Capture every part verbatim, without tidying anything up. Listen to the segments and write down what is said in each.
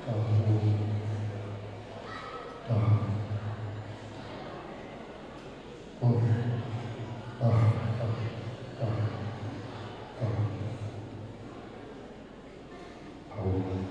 Taha. Taha. Taha. Taha. Taha. Taha. Taha.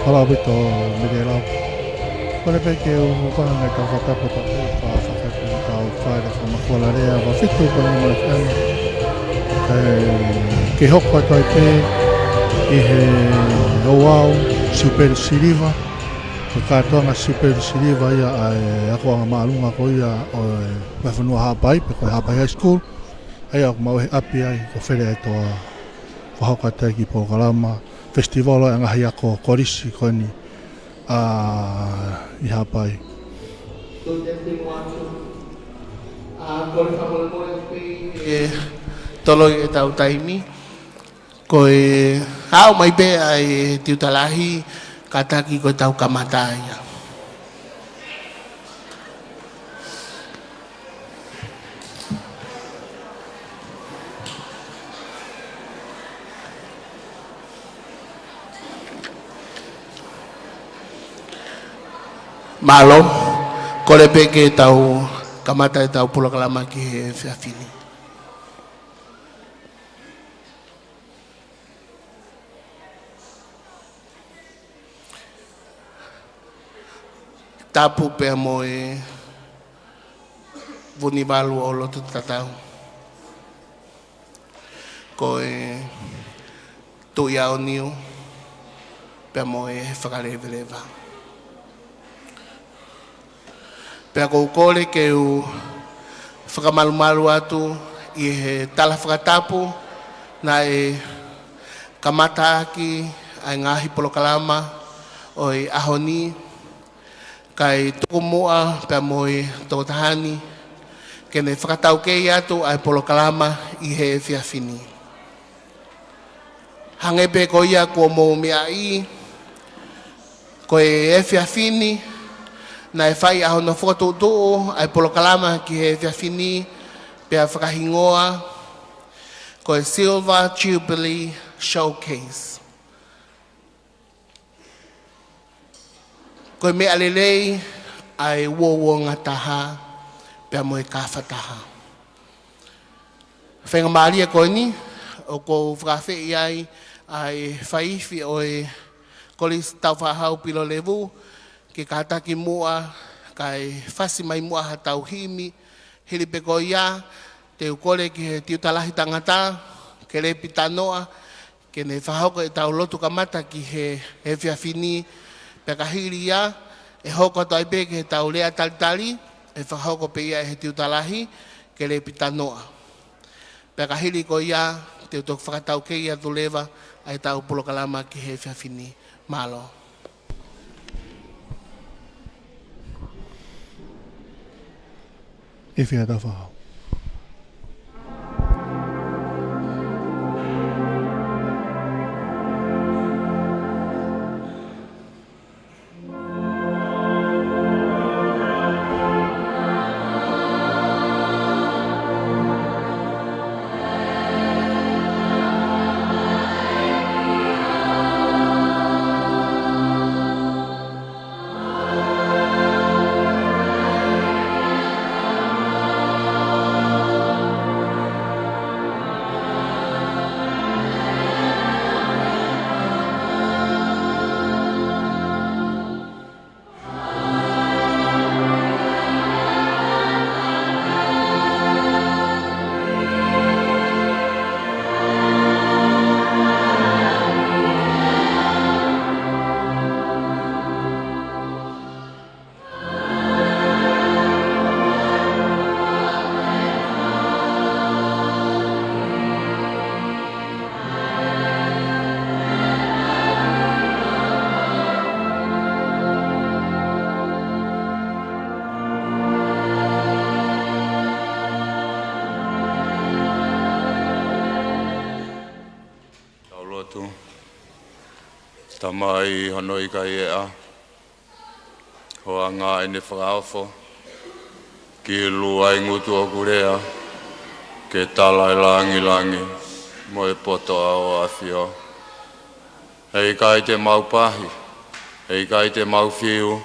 Hola, Vito, Miguel. Kole pē ke u hūfanga he kau fakatapu atu, fakatapu atu ki he kau fale fakamafola lea, ʻa e fitu ko eni mo e fēmili. Kae, ke hoko atu ai pē ʻi he ouau Siupeli Siliva, ko e kātoanga Siupeli Siliva ia ʻa e akoʻanga māʻolunga ko ia ʻo e Vahefonua Haʻapai, pe ko e Haʻapai High School, ʻa ia ʻoku mau ʻi he ʻapi ai ko Fele ʻa e Toa, fakahoko atu ai e kiʻi polokalama festival ʻo e ngaahi ako kolisi ko eni ʻa ʻi Haʻapai. Ā, kole fakamolemole pē ʻi he toloi ʻetau taimi. Ko e aʻu mai pē ʻa e tiuta lahi, kātaki ko ʻetau kamata ia. Mālō, kole pē ke tau kamata ʻetau polokalama ki he efiafi ni. Tapu pea mo e Vunivalu ʻo Lotu Tatau. Ko e Tuʻi ʻAoniu, pea mo e Fakaleveleva. Pea ʻoku ou kole ke u fakamalumalu atu ʻi he tala fakatapu naʻe kamata ʻaki ʻa e ngaahi polokalama ʻo e ʻaho ni, kae tuku muʻa pea mo e tokotaha ni ke ne fakataukei atu ʻa e polokalama ʻi he efiafi ni. Hangē pē ko ia kuo mou meaʻi, ko e efiafi ni naʻe fai ʻa hono fokotuʻutuʻu ʻa e polokalama ki he efiafi ni, pea fakahingoa ko e Silver Jubilee Showcase. Ko e meʻa lelei ʻa e uouangataha pea mo e kāfataha. Faingamālie ko eni ʻoku ou fakaafeʻi ai ʻa e faifi ʻo e Kolisi Taufaʻāhau Pilolevu ke kātaki muʻa kae fasi mai muʻa haʻatau himi. Hili pē ko ia, te u kole ki he tiuta lahi tangata, Kelepi Tanoa, ke ne fakahoko ʻetau lotu kamata ki he efiafi ni. Pea ka hili ia, ʻe hoko atu ai pē ki heʻetau lea talitali, ʻe fakahoko pē ia ʻe he tiuta lahi, Kelepi Tanoa. Pea ka hili ko ia, te u toki fakataukei atu leva ʻa ʻetau polokalama ki he efiafi ni. Mālō. Efiafi Taufaʻāhau. Tu, Tamai hono ʻikai ʻeʻa, ho anga ʻene fakaofo, kilu ai ngutu ʻoku lea, ke tala e langilangi, mo e poto ʻa hoʻo ʻafio. He ʻikai te mau pahi, he ʻikai te mau fiu,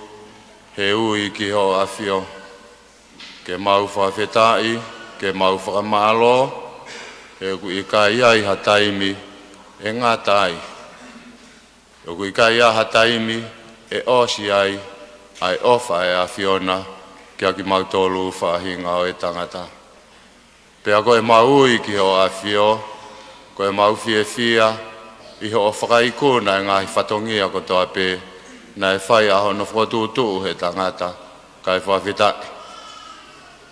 he ui ki hoʻo ʻafio. Ke mau fakafetaʻi, ke mau fakamālō, he ʻoku ʻikai ai ha taimi ʻe ngata ai. ʻOku ʻikai ai ha taimi ʻe ʻosi ai, ʻa e ʻofa ʻa e ʻAfiona, kia kimautolu faʻahinga ʻo e tangata. Pea ko ʻemau ui ki hoʻo ʻafio, ko ʻemau fiefia, ʻi hoʻo fakaikuna e ngaahi fatongia kotoa pē, naʻe fai ʻa hono fokotuʻutuʻu he tangata, kae fakafetaʻi.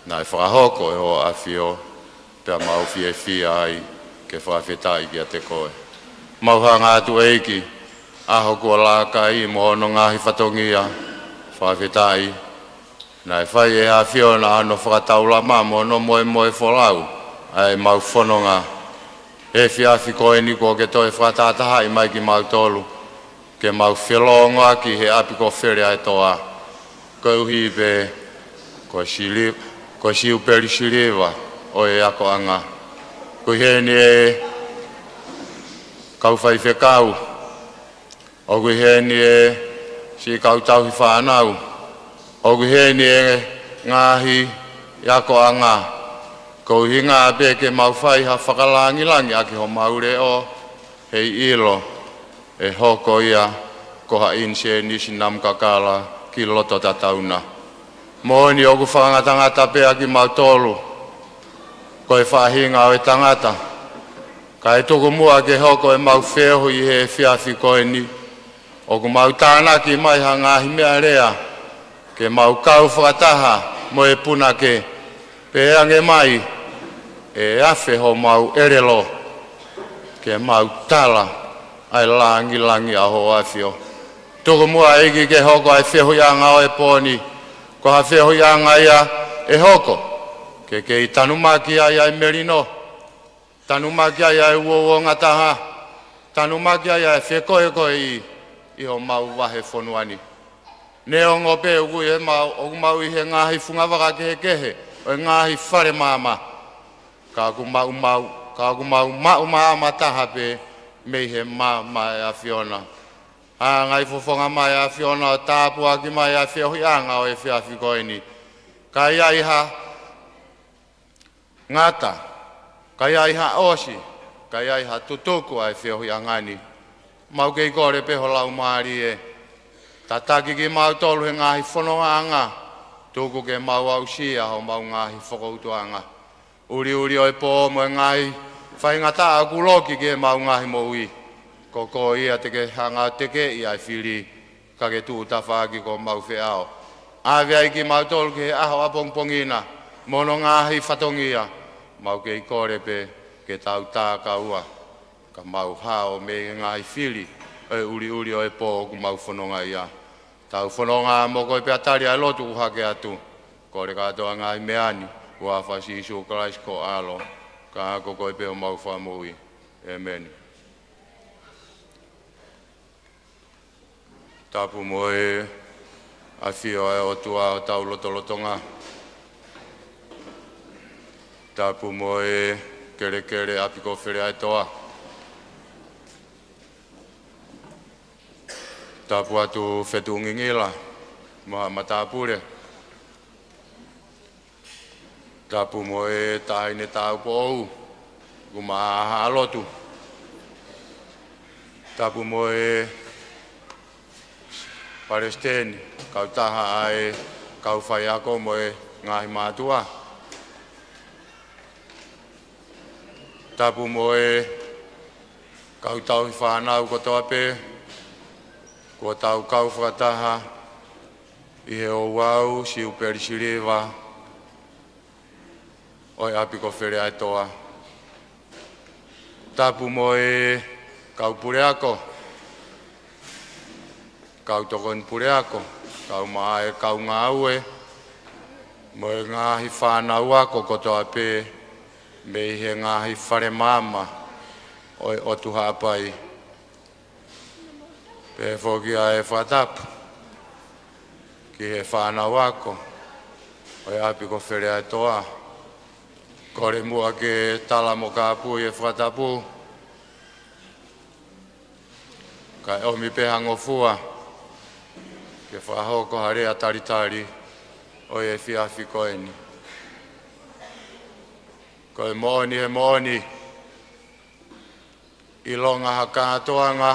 Naʻe fakahoko ʻe hoʻo ʻafio, pea mau fiefia ai, ke fakafetaʻi kiate koe. Mau hanga atu ʻEiki, ʻaho kuo laka ai mo hono ngaahi fatongia, fakafetaʻi. Naʻe fai ʻe he ʻAfiona hono fakataulama mo hono moemoe folau, ʻa ʻemau fononga. He efiafi ko eni kuo ke toe fakatahatahaʻi mai kimautolu, ke mau felōngoaki he ʻapi ko Fele ʻa e Toa. Koeʻuhi pē, ko e sili-, ko e siupeli siliva ʻo e akoʻanga. Ko ʻeni ʻe kau faifekau, ʻoku ʻi heni e siʻi kau tauhi fānau, ʻoku ʻi heni e ngaahi akoʻanga. Ko e ʻuhinga pē ke mau fai ha fakalangilangi ʻaki homau leʻo, heiʻilo ʻe hoko ia ko ha ʻinisēnisi namu kakala ki loto tatauna. Moʻoni ʻoku fakangatangata pē ʻa kimautolu, ko e faʻahinga ʻo e tangata. Kae tuku muʻa ke hoko ʻemau feohi ʻi he efiafi ko eni, ʻoku mau tānaki mai ha ngaahi meʻa lea, ke mau kau fakataha mo e punake, pea ange mai, ʻe afe homau ʻelelo, ke mau tala ʻa e langilangi ʻa hoʻo ʻafio. Tuku muʻa ʻEiki ke hoko ʻa e feohiʻanga ʻo e pō ni, ko ha feohiʻanga ia ʻe hoko, ke kei tanumaki ai ʻa e melino, tanumaki ai ʻa e uouongataha, tanumaki ai ʻa e fekoekoeʻi ʻi homau vahefonua ni. Neongo pē ʻoku ʻi he mau, ʻoku mau ʻi he ngaahi fungavaka kehekehe ʻo e ngaahi fale maama, ka ʻoku mau maʻu, ka ʻoku mau maʻu maama taha pē mei he maama ʻa e ʻAfiona. Hanga ʻe he fofonga mai ʻa e ʻAfiona ʻo tāpuakiʻi mai ʻa e feohiʻanga ʻo e efiafi ko eni. Ka ʻi ai ha ngata, ka ʻi ai ha ʻosi, ka ʻi ai ha tutuku ʻa e feohiʻanga ni, mau kei kole pē ho Laumālie, tataki kimautolu he ngaahi fonongaʻanga, tuku ke mau aʻusia homau ngaahi fokoutuʻanga. ʻUliʻuli ʻo e pō mo e ngaahi faingataʻa ʻoku loki ki heʻemau ngaahi moʻui, ko koe ia te ke hanga ʻo tekeʻi ʻa e fili, ka ke tuʻu tafaʻaki ko homau feʻao. ʻAve ai kimautolu ki he ʻaho ʻapongipongi na, mo hono ngaahi fatongia, mau kei kole pē ke tau tā kaua, ka mau hao mei he ngaahi fili ʻo e ʻuliʻuli ʻo e pō ʻoku mau fononga ia. Tau fononga mo koe pea tali ʻa e lotu ʻoku hake atu. Kole kātoa ngaahi meʻa ni, huafa ʻo Sīsū Kalaisi ko ho ʻAlo, ka ko koe pē homau Fakamoʻui. ʻĒmeni. Tapu mo e ʻafio ʻa e ʻOtua ʻo hotau lotolotonga. Tapu mo e kelekele ʻapi ko Fele ʻa e Toa. Tapu atu Fetuʻu Ngingila mo haʻa matāpule. Tapu mo e Taʻahine Tāupoʻou, ʻoku maʻa haʻa lotu. Tapu mo e Palesiteni, kautaha ʻa e kau faiako mo e ngaahi mātuʻa. Tapu mo e kau tauhi fānau kotoa pē, kuo tau kau fakataha ʻi he ouau siupeli siliva ʻo e ʻapi ko Fele ʻa e Toa. Tapu mo e kau puleako, kau tokoni puleako, kau maʻa e kau ngāue, mo e ngaahi fānau ako kotoa pē, mei he ngaahi fale maama ʻo e ʻOtu Haʻapai. Pehē foki ʻa e fakatapu ki he fānau ako ʻo e ʻapi ko Feleʻaetoa. Kole muʻa ke tala mo kāpui e fakatapu, kae ʻomi pē ha ngofua ke fakahoko ha lea talitali ʻo e efiafi ko eni. Ko e moʻoni, he moʻoni, ʻilonga ha kātoanga,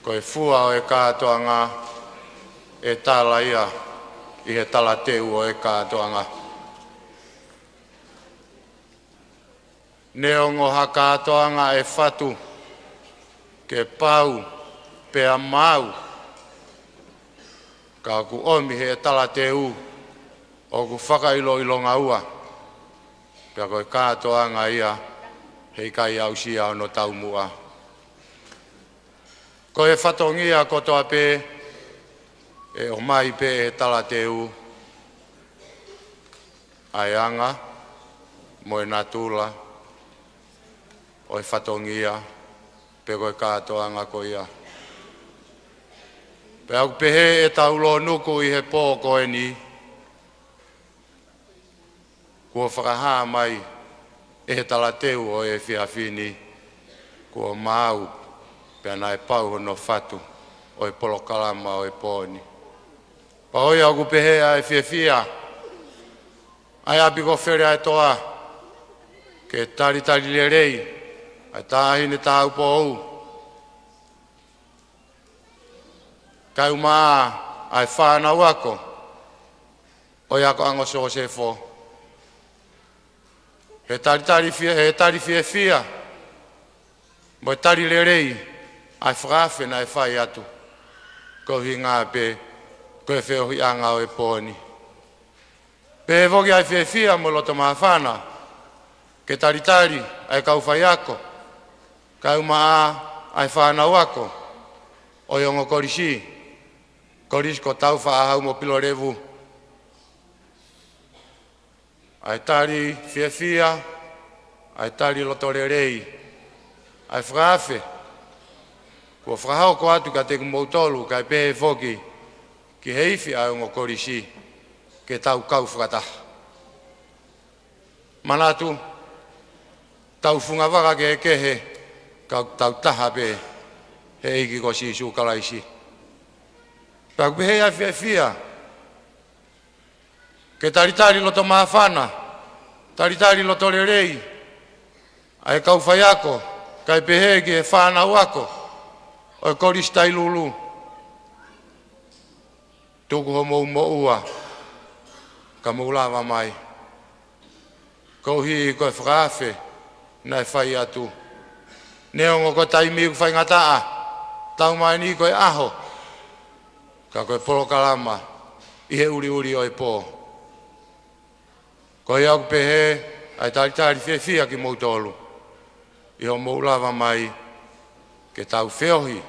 ko e fua ʻo e kātoanga ʻe tala ia ʻi he talateu ʻo e kātoanga. Neongo ha kātoanga ʻe fatu ke pau pea maau, ka ʻoku ʻomi he talateu ʻoku fakaʻiloʻilonga ua, pea ko e kātoanga ia heʻikai aʻusia hono taumuʻa. Ko e fatongia kotoa pē ʻe ʻomai pē ʻe he talateu ʻa e anga mo e natula ʻo e fatongia pe ko e kātoanga ko ia. Pea ʻoku pehē ʻetau lōnuku ʻi he pō ko eni, kuo fakahā mai ʻe he talateu ʻo e efiafi ni kuo maau, pea naʻe pau hono fatu ʻo e polokalama ʻo e pō ni. Pea ʻoku pehē ʻa e fiefia ʻa e ʻapi ko Feleʻaetoa ke talitali lelei ʻa e Taʻahine Tāupou, kae ʻumaʻā ʻa e fānau ako ʻo e akoʻanga ʻo Siosefo. He talitali fie-, he tali fiefia mo e tali lelei ʻa e fakaafe naʻe fai atu, ko e ʻuhinga pē ko e feohiʻanga ʻo e pō ni. Pehē foki ʻa e fiefia mo e loto māfana ke talitali ʻa e kau faiako, kae ʻumaʻā ʻa e fānau ako ʻo e ongo kolisi, Kolisi ko Tāufaʻāhau mo Pilolevu. ʻA e tali fiefia, ʻa e tali loto lelei, ʻa e fakaafe kuo fakahoko atu kiate kimoutolu, kae pehē foki ki he ifi ʻa e ongo kolisi, ke tau kau fakataha. Manatu, tau funga vaka kehekehe, ka tau taha pē he ʻEiki ko Sīsū Kalaisi. Pea ʻoku pehē ʻa e fiefia ke talitali loto māfana, talitali loto lelei ʻa e kau faiako, kae pehē ki he fānau ako ʻo e Kolisi Tailulu. Tuku homou moʻua ka mou lava mai, koeʻuhi ko e fakaafe naʻe fai atu. Neongo ko e taimi ʻoku faingataʻa, tau mai ni ko e ʻaho, ka ko e polokalama ʻi he ʻuliʻuli ʻo e pō. Ko ia ʻoku pehē ʻa e talitali fiefia kimoutolu ʻi hoʻomou lava mai ke tau feohi,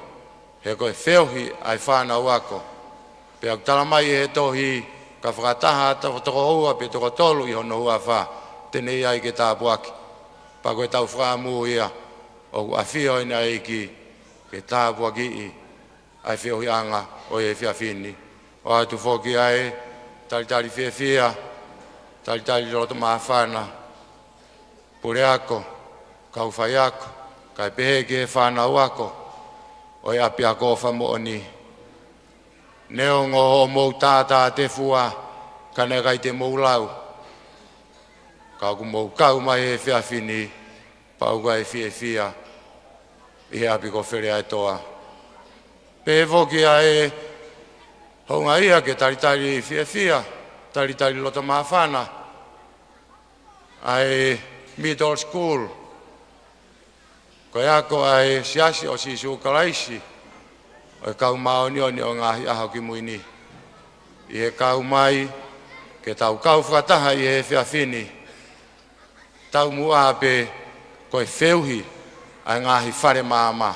he ko e feohi ʻa e fānau ako. Pea ʻoku tala mai ʻe he tohi, ka fakataha ha toko ua pe toko tolu ʻi hono huafa, te ne ʻi ai ke tāpuaki. Pea ko ʻetau fakaʻamu ia, ʻoku ʻafio ʻEne ʻEiki ke tāpuakiʻi ʻa e feohiʻanga ʻo e efiafi ni. ʻOatu foki ʻa e talitali fiefia, talitali loto māfana, puleako, kau faiako, kae pehē ki he fānau ako ʻo e ʻapiako ʻofa moʻoni. Neongo hoʻomou tātātefua, ka naʻe ʻikai te mou lau, ka ʻoku mou kau mai he efiafi ni, pea ʻoku ʻi ai e fiefia ʻi he ʻapi ko Feleʻaetoa. Pehē foki ʻa e houngaʻia ke talitali fiefia, talitali loto māfana ʻa e middle school, ko e ako ʻa e Siasi ʻo Sīsū Kalaisi ʻo e Kau Māʻoniʻoni ʻo e Ngaahi ʻAho Kimui Ni, ʻi he kau mai ke tau kau fakataha ʻi he efiafi ni. Taumuʻa pē ko e feohi ʻa e ngaahi fale maama.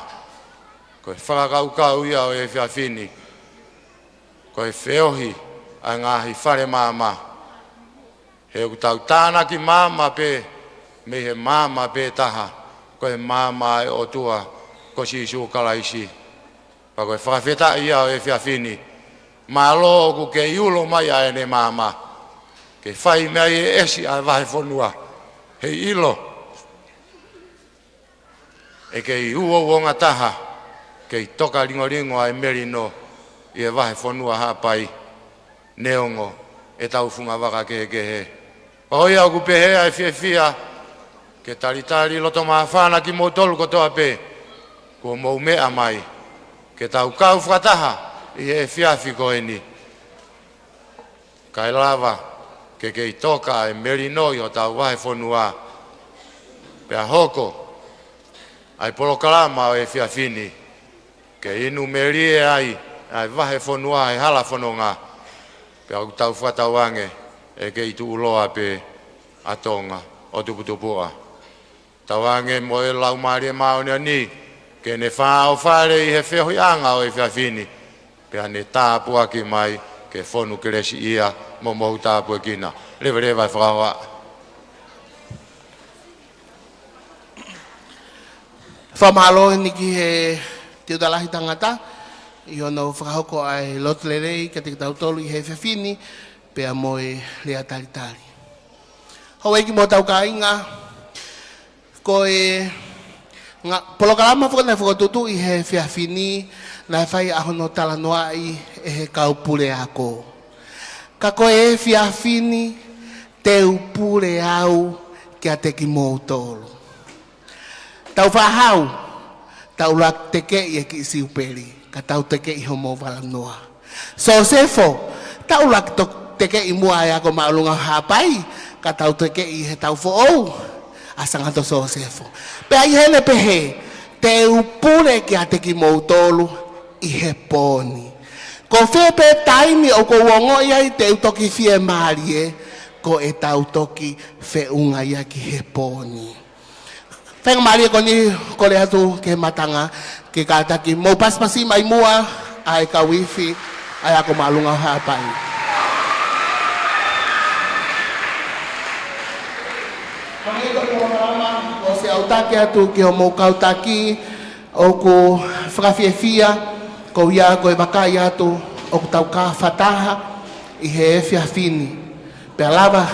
Ko e fakakaukau ia ʻo e efiafi ni, ko e feohi ʻa e ngaahi fale maama. He ʻoku tau tānaki maama pē mei he maama pē taha, ko e maama ʻa e ʻOtua ko Sīsū Kalaisi. Pea ko e fakafetaʻi ia ʻo e efiafi ni, mālō ʻoku kei ulo mai ʻa ʻene maama, ke fai mei ai e ʻesi ʻa e vahefonua, heiʻilo ʻe kei uouongataha, kei toka lingolingo ʻa e melino ʻi he vahefonua Haʻapai, neongo ʻetau fungavaka kehekehe. Pea ʻoku ou pehē ʻa e fiefia ke talitali loto māfana kimoutolu kotoa pē kuo mou meʻa mai ke tau kau fakataha ʻi he efiafi ko eni, kae lava ke kei toka e melino ʻi hotau vahefonua, pea hoko ʻa e polokalama ʻo e efiafi ni ke inu melie ai ʻa e vahefonua he hala fononga, pea ʻoku tau fakatauange ʻe kei tuʻuloa pē ʻa Tonga ʻo tuputupuʻa. Tauange mo e Laumālie Māʻoniʻoni ke ne fāʻofale ʻi he feohiʻanga ʻo e efiafi ni, pea ne tāpuaki mai ke fonu kelesiʻia mo mou tāpuekina. Leveleva e fakahoa. Fakamālō eni ki he Tiuta Lahi Tangata ʻi hono fakahoko ʻa e lotu lelei kiate kitautolu ʻi he efiafi ni, pea mo e lea talitali. Houʻeiki mo hotau kāinga, ko e ngaahi polokalama foki naʻe fokotuʻutuʻu ʻi he efiafi ni, naʻe fai ʻa hono talanoaʻi ʻe he kau puleako. Ka ko e efiafi ni, te u pule au kiate kimoutolu. Tau fāhau, tau laki tekeʻi e kiʻi siupeli, ka tau tekeʻi homou valanoa. Sosefo, tau laki to-, tekeʻi muʻa e ako māʻolunga Haʻapai, ka tau tekeʻi he taʻu foʻou ʻa Sangato Sosefo. Pea ʻi heʻene pehē, te u pule kiate kimoutolu ʻi he pō ni. Ko fē pē taimi ʻoku ou ongoʻi ai te u toki fiemālie, ko ʻetau toki feʻunga ia ki he pō ni. Faingamālie ko eni kole atu ki he matanga, ke kātaki mou pasipasi mai muʻa ʻa e kau ifi ʻa e ako māʻolunga ʻo Haʻapai. Hangē ko e polokalama, ʻosi ʻautaki atu ki hoʻomou kau taki, ʻoku fakafiefia, ko ia ko e vakai atu ʻoku tau kau fakataha ʻi he efiafi ni. Pea lava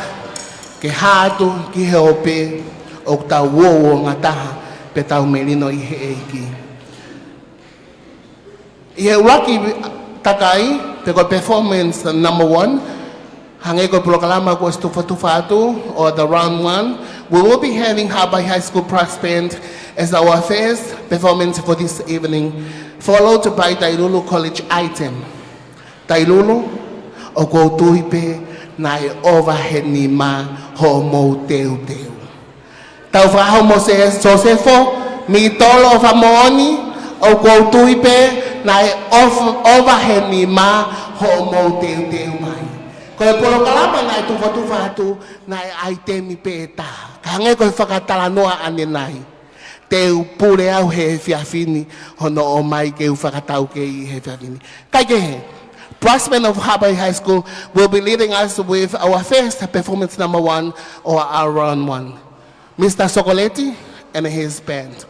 ke hā atu ki he ope ʻoku tau uouongataha pea tau melino ʻi he ʻEiki. ʻI he ʻuluaki takai, pe ko e performance number one, hangē ko e polokalama kuo ʻosi tufatufa atu, or the round one, we will be having Haʻapai High School Brass Band as our first performance for this evening, followed by Tailulu College Item. Tailulu, ʻoku ou tui pē naʻe ʻova he nima hoʻomou teuteu. Tau fakahau mo Sosefo, Mitolo ʻo Fakamoʻoni, ʻoku ou tui pē naʻe ʻof-, ʻova he nima hoʻomou teuteu mai. Ko e polokalama naʻe tufatufa atu, naʻe ʻaitemi pē ʻe taha. Ka hangē ko e fakatalanoa ʻanenai. Te u pule au he efiafi ni hono ʻomai ke u fakataukei he efiafi ni. Kaikehe, Brass Band of Haʻapai High School will be leading us with our first performance number one or our round one. Mister Sokoleti and his band.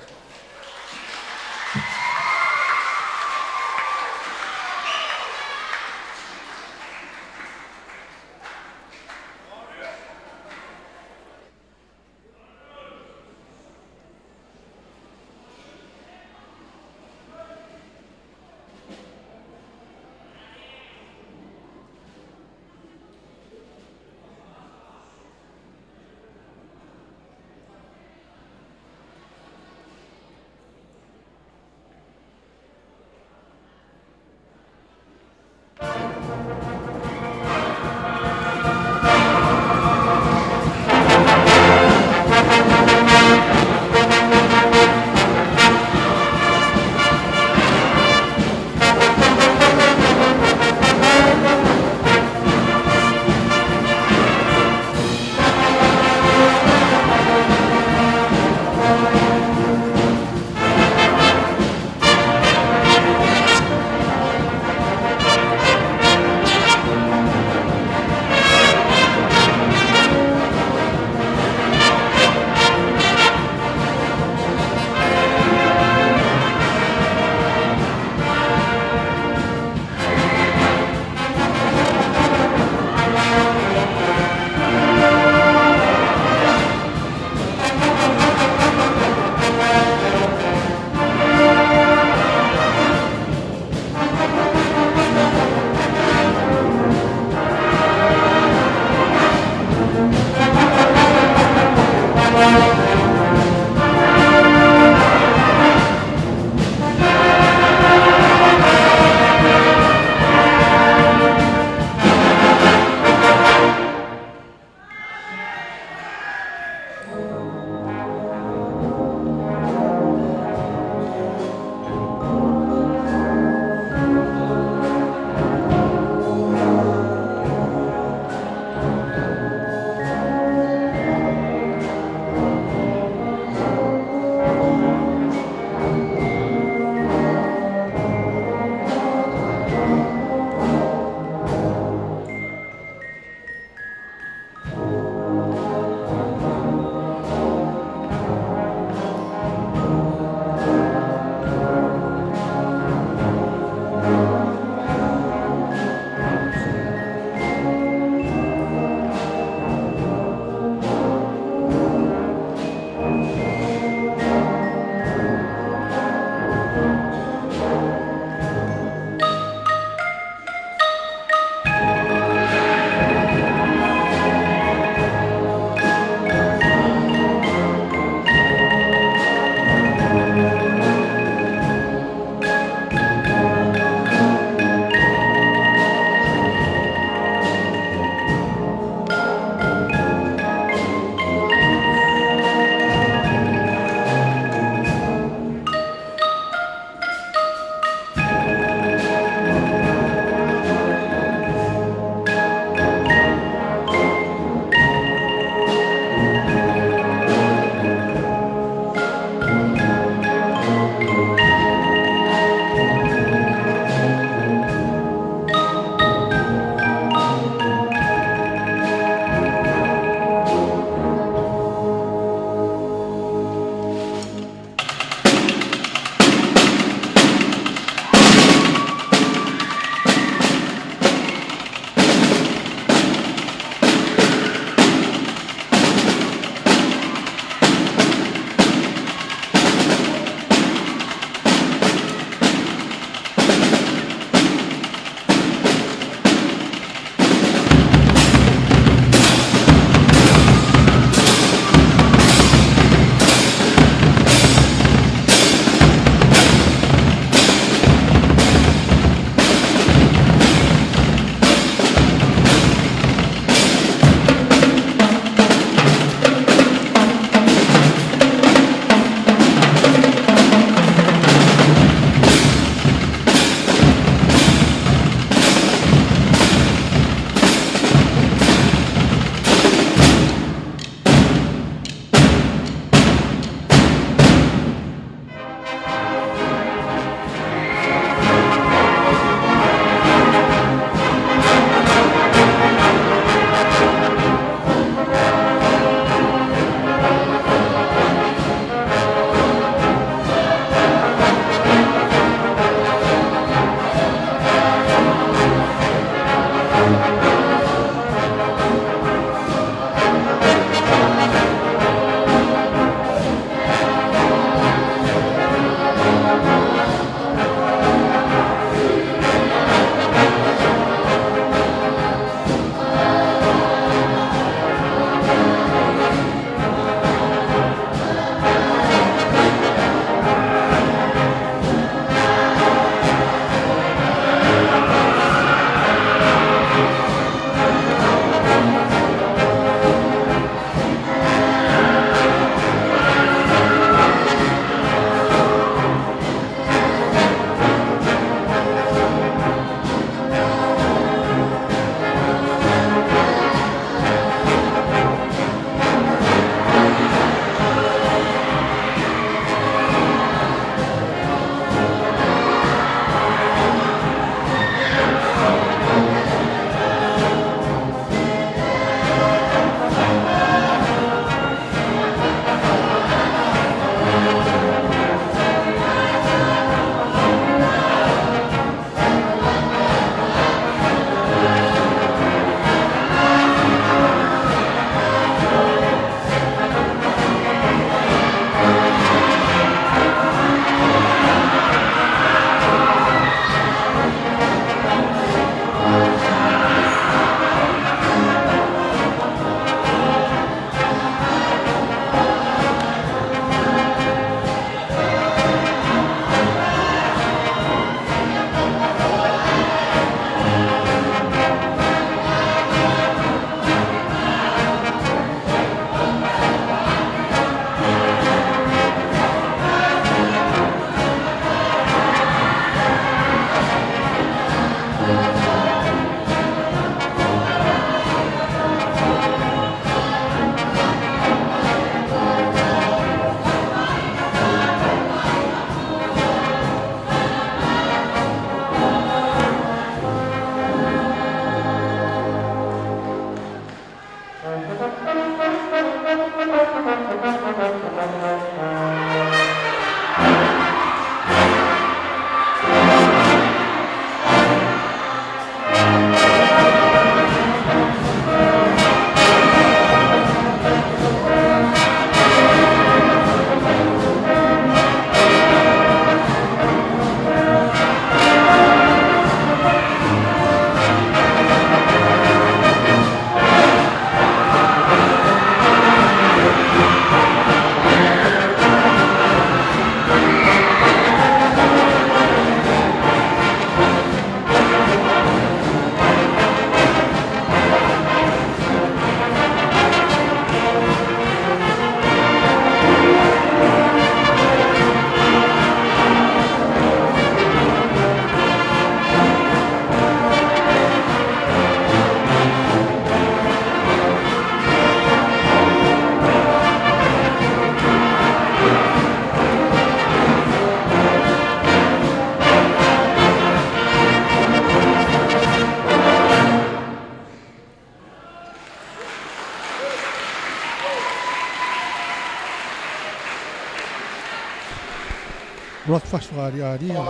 Rock Fast Wari Ari, ʻo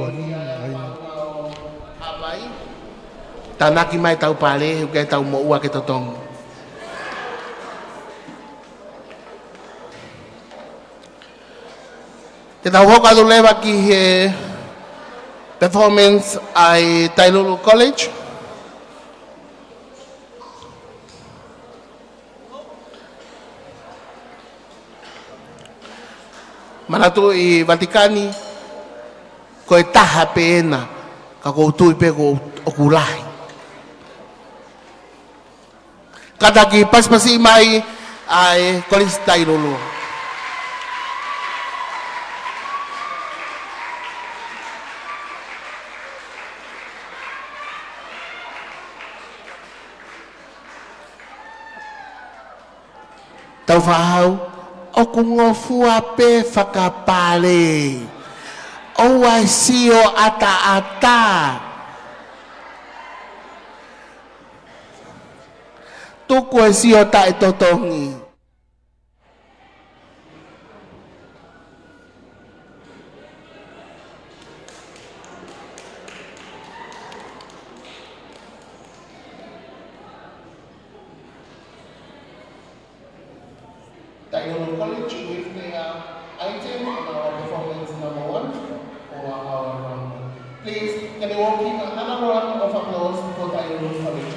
ani ai. Tānaki mai ʻetau pale, ʻoku ʻikai ke tau moʻua ke totongi. Te tau hoko atu leva ki he performance ʻa e Tailulu College. Manatu ʻi Vatikani, ko e taha pē ena, ka ʻoku ou tui pē ko ʻoku lahi. Kātaki pasipasi mai ʻa e Kolisi Tailulu. Tau fakahau, ʻoku ngofua pē fakapale. ʻOua ʻe sio ʻataʻatā. Tuku e sio taʻetotongi. Tailulu College with their item on our performance number one for our runway. Please, can you all give another round of applause for Tailulu College?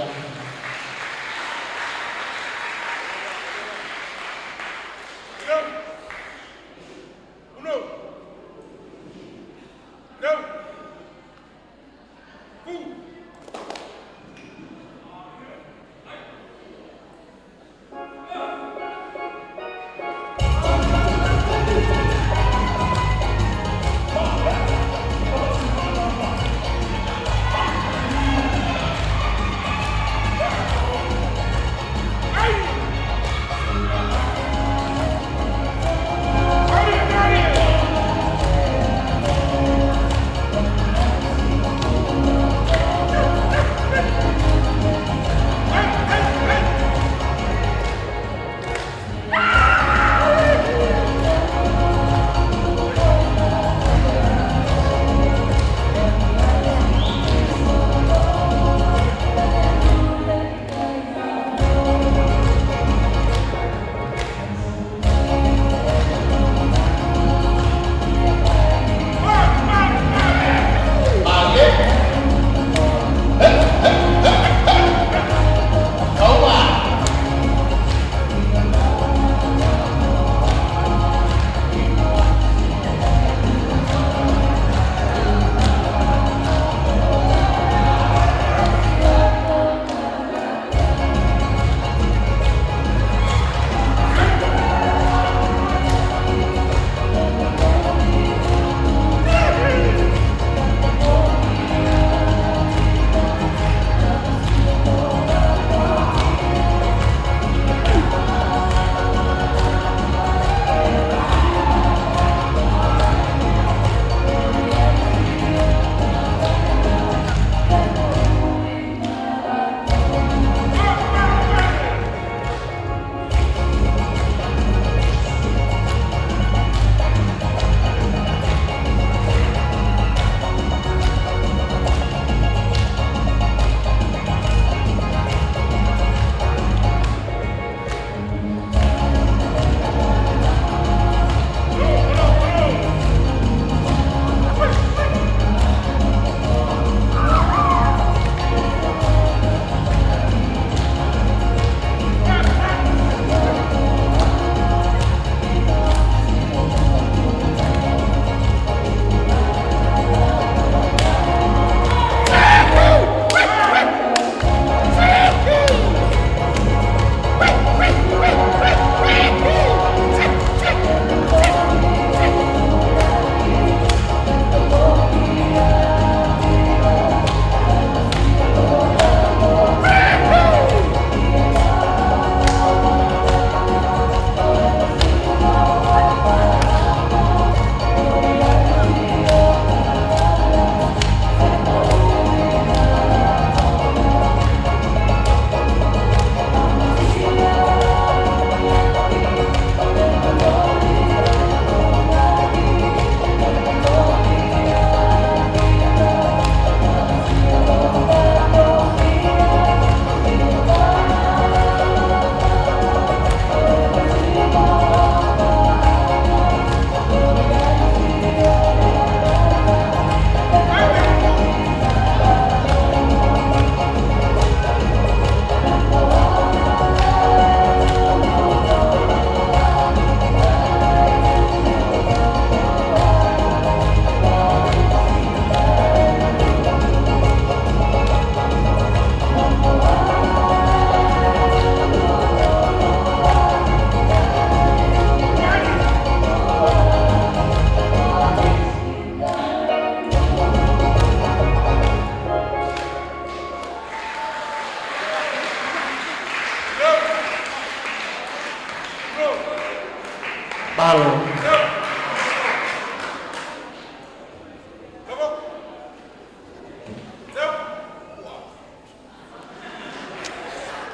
Mālō.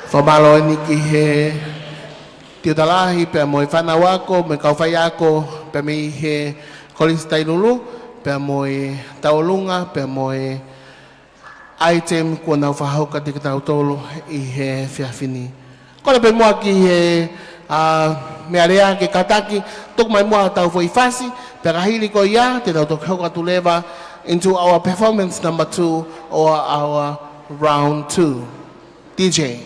Fakamālō eni ki he tiuta lahi, pea mo e fānau ako, mo e kau faiako, pea mei he Kolisi Tailulu, pea mo e tauʻolunga, pea mo e item kuo nau fakahoko kiate kitautolu ʻi he efiafi ni. Kole pē muʻa ki he, ā, meʻa lea ke kātaki, tuku mai muʻa ʻetau foʻi fasi, pea ka hili ko ia, te tau toki hoko atu leva into our performance number two or our round two. D J.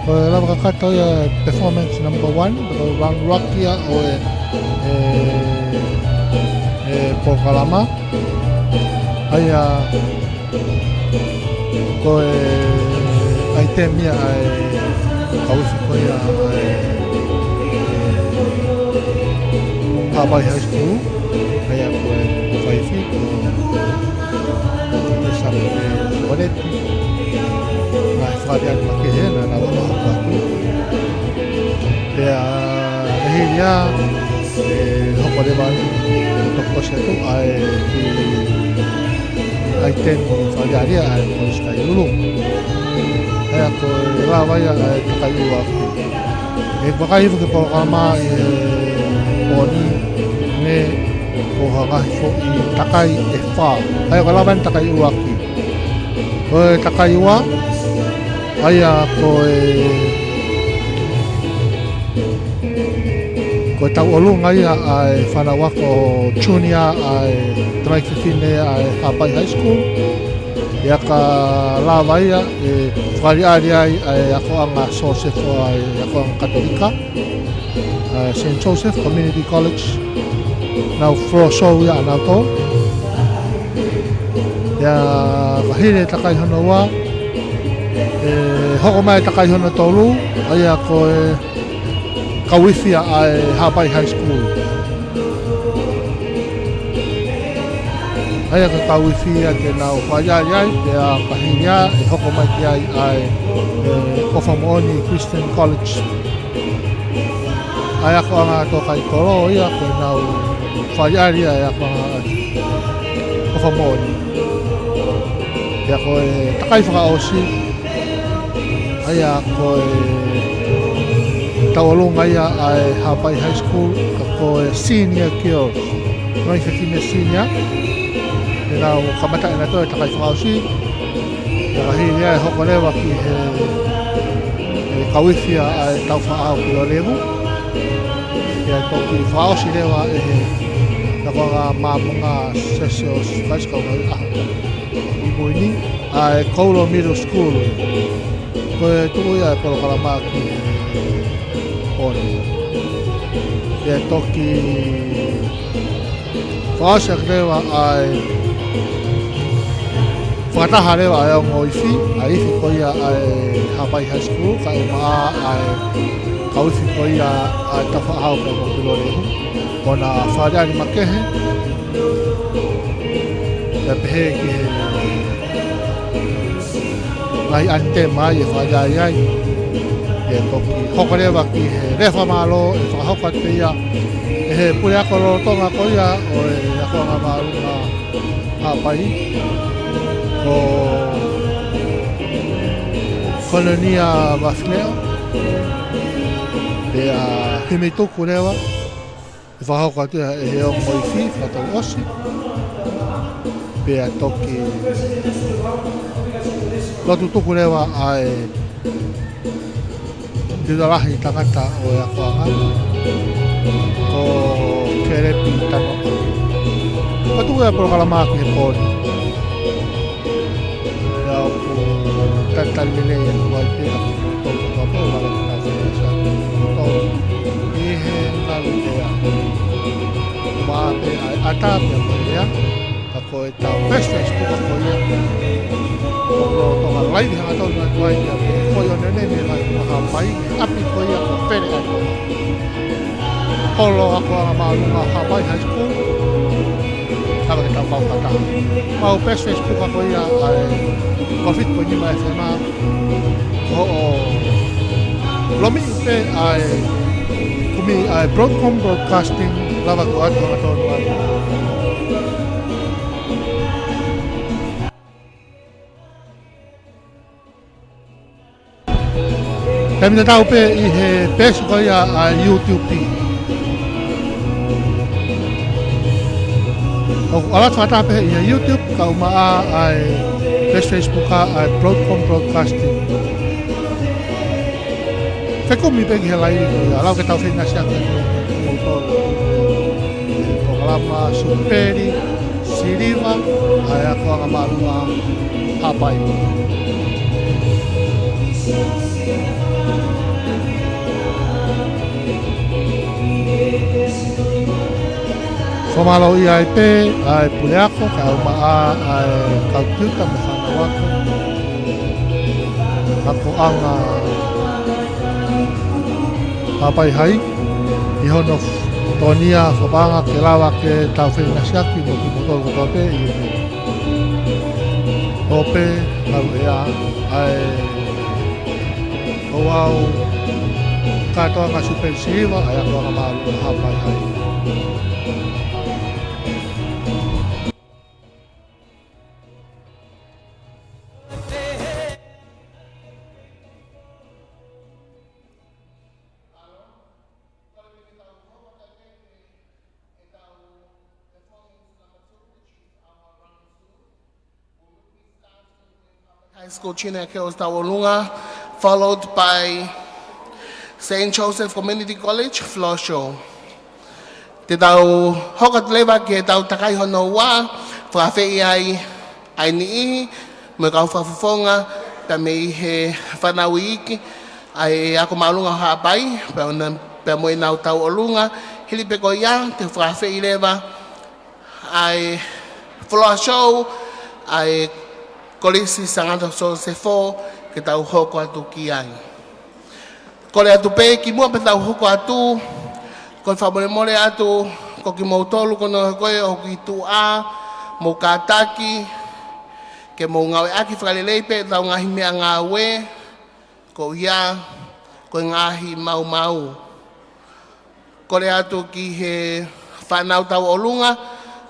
Ko e lava kakato ia performance number one, ko e round rock ia ʻo e, e, e polokalama. ʻA ia ko e item ia ʻa e kau ifi ko ia ʻa e, e Haʻapai High School, ʻa ia ko e kau ifi ko e Sapu e Oneti, naʻe fakaʻaliʻali makehe naʻa nau ʻalu atu. Pea ʻi he hili ia, ʻe hoko leva ʻo toki ʻosi atu ʻa e kiʻi item fakaʻaliʻali ʻa e Kolisi Tailulu. ʻA ia ko e lava ia ʻa e takai ʻuluaki. ʻE vakai hifo ki he polokalama ʻi he pō ni, ne ko ha ngaahi foʻi takai ʻe fā. ʻA ia ko e lava eni takai ʻuluaki. Ko e takai ua, ʻa ia ko e, ko e tauʻolunga ia ʻa e fānau ako junior ʻa e tamaiki fefine ʻa e Haʻapai High School. ʻA ia ka lava ia ʻe fakaʻaliʻali ai ʻa e akoʻanga Sosefo ʻa e akoʻanga Katolika, ʻa e Saint Joseph Community College, nau floor show ia ʻanautolu. ʻA ia ka hili e takai hono ua, ʻe hoko mai e takai hono tolu, ʻa ia ko e kau ifi ia ʻa e Haʻapai High School. ʻA ia ko e kau ifi ia te nau fakaʻaliʻali ai, pea ka hili ia ʻe hoko mai ki ai ʻa e, e ʻOfa Moʻoni Christian College. ʻA ia ko e akoʻanga tō kai kolo ia ko ʻenau fakaʻaliʻali ia ʻa e akoʻanga ʻOfa Moʻoni. ʻA ia ko e takai fakaʻosi, ʻa ia ko e tauʻolunga ia ʻa e Haʻapai High School, ka ko e senior girls, tamaiki fefine senior, te nau kamata ʻenautolu e takai fakaʻosi. Pea ka hili ia ʻe hoko leva ki he, e kau ifi ia ʻa e Taufaʻāhau Pilolevu. Pea toki fakaʻosi leva ʻe he akoʻanga Māmonga Siasi ʻo Sīsū Kalaisi ʻo e Kau Ngaahi ʻAho ʻi mui ni, ʻa e Koulo Middle School. Ko e tuʻu ia e polokalama ki he pō ni. Pea toki fakaʻosi ʻaki leva ʻa e Fakataha leva ʻa e ongo ifi, ʻa e ifi ko ia ʻa e Haʻapai High School, kae ʻumaʻā ʻa e kau ifi ko ia ʻa e Tafaʻahau pea mo Pilolehu. Ko ʻena fale ʻani makehe, pea pehē ki he ngaahi ʻanitema ʻi he fale ʻai ai. ʻE toki hoko leva ki he lea fakamālō ʻe fakahoko atu pē ia ʻe he puleako lolotonga ko ia ʻo e akoʻanga māʻolunga Haʻapai, ko Kononia Vafileʻo, pea himi tuku leva, ʻe fakahoko atu ia ʻe he ongo ifi fakatouʻosi, pea toki lotu tuku leva ʻa e tiuta lahi tangata ʻo e akoʻanga, ko Kelepi Tanoa. Ka tuku ʻa e polokalama ki he pō ni. Pea ʻoku talitali lelei ʻa e kuai pea ʻoku tau tau tau ʻa e tau fenesa tau ʻi he ngalu ea. Mā pē ʻa e ʻata pea mo e ea. Ka ko e tau best Facebook ko ia. Ko e tonga live hangatonu atu ai ia. Ko ia ʻo ne ne me mai ko Haʻapai, ʻapi ko ia ko Pele atu. Holo akoʻanga māʻolunga Haʻapai High School. Kava ke tau kau kata. Mau best Facebook ko ia ʻa e Covid ko nima F M. Hoʻo lomi pē ʻa e kumi ʻa e Broadcom Broadcasting lava ko atu hangatonu atu. Pea mita tau pē ʻi he peesi ko ia ʻa e YouTube. ʻOku ʻalu atu fakataha pē ʻi he YouTube, kae ʻumaʻā ʻa e peesi Facebook ʻa e Broadcom Broadcasting. Fekumi pē ki he laivi ko ia, lau ke tau feinasiaki atu mo tolu. Polokalama Supeli Siliva, ʻa e akoʻanga māʻolunga Haʻapai. Fakamālō ai pē ʻa e puleako, kae ʻumaʻā ʻa e kau tiuta mo e fānau ako. Akoʻanga Haʻapai High, ʻi hono tonia fakapaʻanga ke lava ke tau feinasiaki mo kimoutolu kotoa pē ʻi he ʻope, lau ea, ʻa e ʻo au kātoanga Supeli Siliva, ʻa e akoʻanga māʻolunga Haʻapai High. High School Junior Girls Tauʻolunga, followed by Saint Joseph Community College Floor Show. Te tau hoko atu leva ki he tau takai hono ua, fakaafeʻi ai ʻa e niʻihi mo e kau fakafofonga, pea mei he fānau iiki ʻa e ako māʻolunga Haʻapai, pea mo ʻenau tauʻolunga. Hili pē ko ia, te u fakaafeʻi leva ʻa e floor show ʻa e Kolisi Sangata Sosefo ke tau hoko atu ki ai. Kole atu pē kimuʻa pea tau hoko atu, ko e fakamolemole atu, ko kimoutolu ko ena ko ē ʻoku ʻi tuʻa, mou kātaki ke mou ngāueʻaki fakalelei pē ʻetau ngaahi meʻangāue, ko ia, ko e ngaahi maumau. Kole atu ki he fānau tauʻolunga,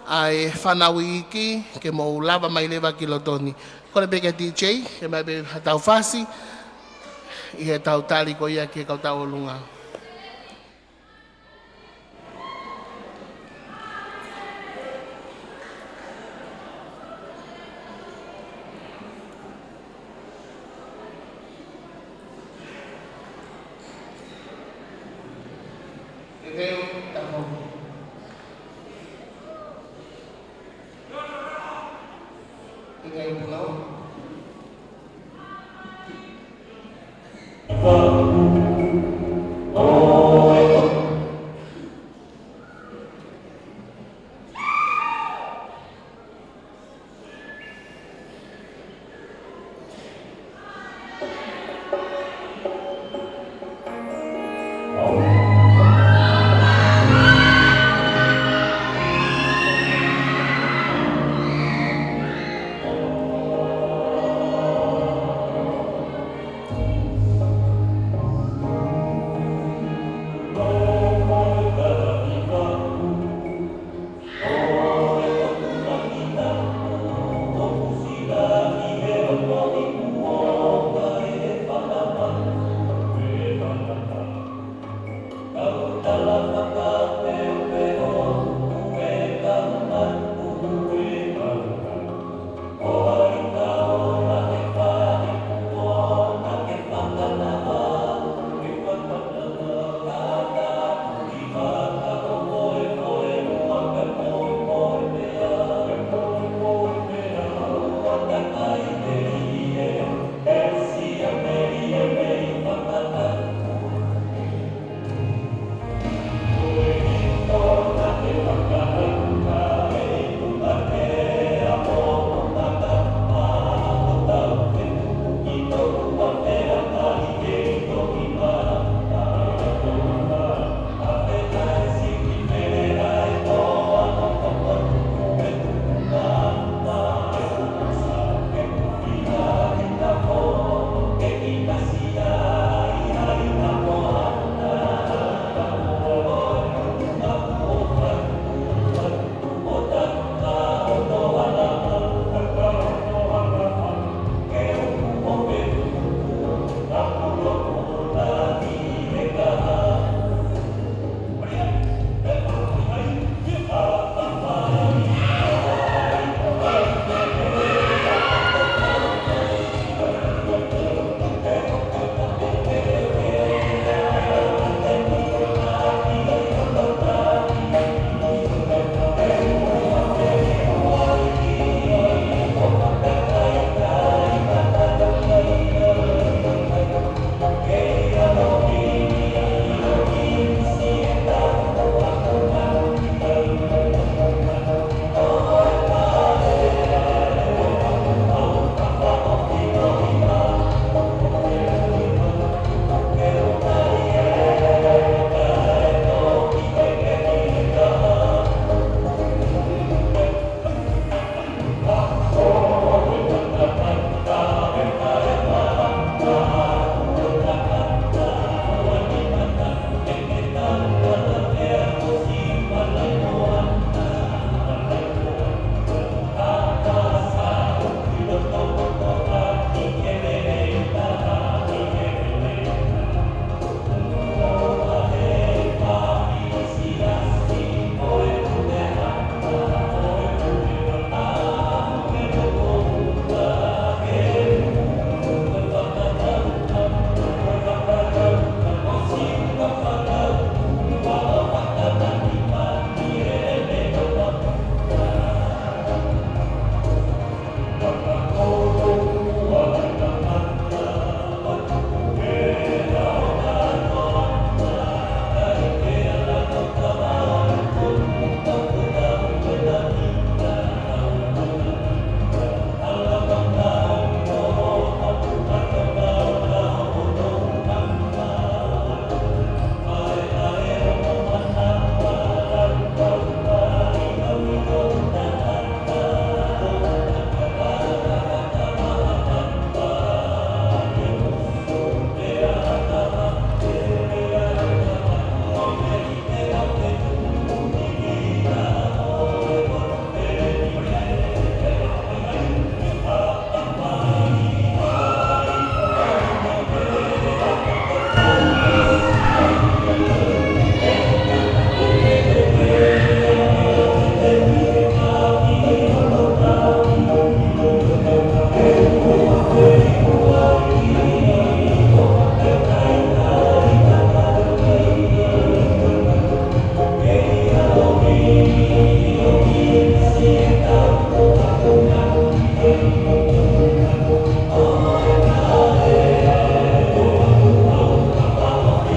ʻa e fānau iiki, ke mou lava mai leva ki loto ni. Kole pē ki he D J, ke ʻomai pē ha tau fasi, ʻi he tau tali ko ia ki he kau tauʻolunga.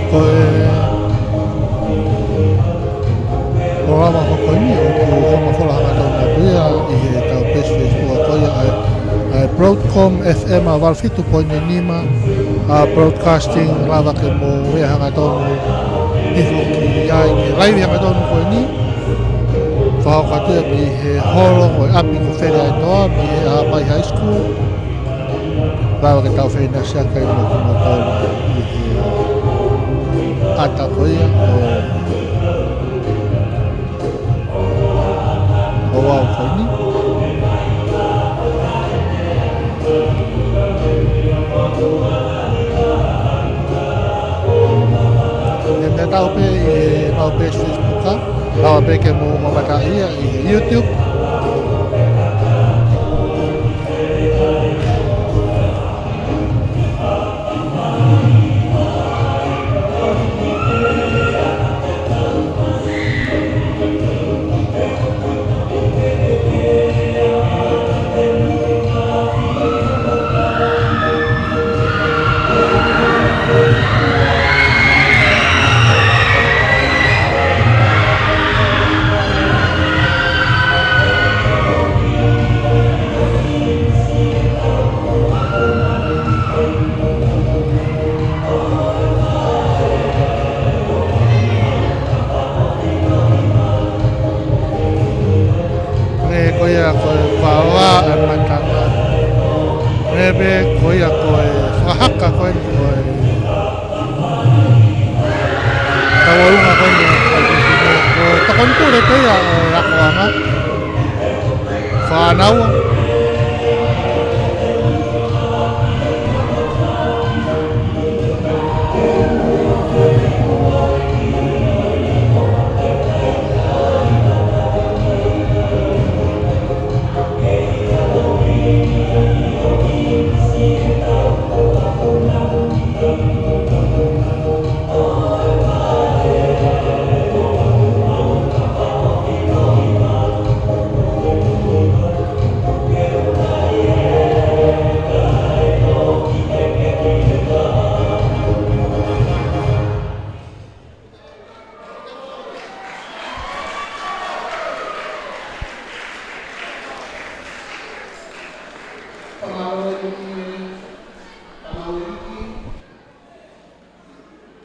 Ko e polokalama ko eni ʻoku hoko mafola hangatonu atu ia ʻi heʻetau peesi Facebook ko ia ʻa e, ʻa e Broadcom F M ʻa valu fitu poini nima, ʻa e broadcasting lava ke mou meʻa hangatonu hifo ki ai ki he laivi hangatonu ko eni. Fakahoko atu ia mei he holo ko e ʻapi ko Feleʻaetoa, mei he Haʻapai High School. Lava ke tau feʻinasiʻaki ai mo kimoutolu ʻi he ʻata ko ia ʻo e ouau ko eni. ʻE meʻa atu pē ʻi heʻemau peesi Facebook, lava pē ke mou mamata ia ʻi he YouTube. Pea ko ia ko e vava ʻa e matanga. Pea pē ko ia ko e fakahaka ko eni ko e tauʻolunga ko eni ko e tokoni pule pē ia ʻo e akoʻanga. Fānau.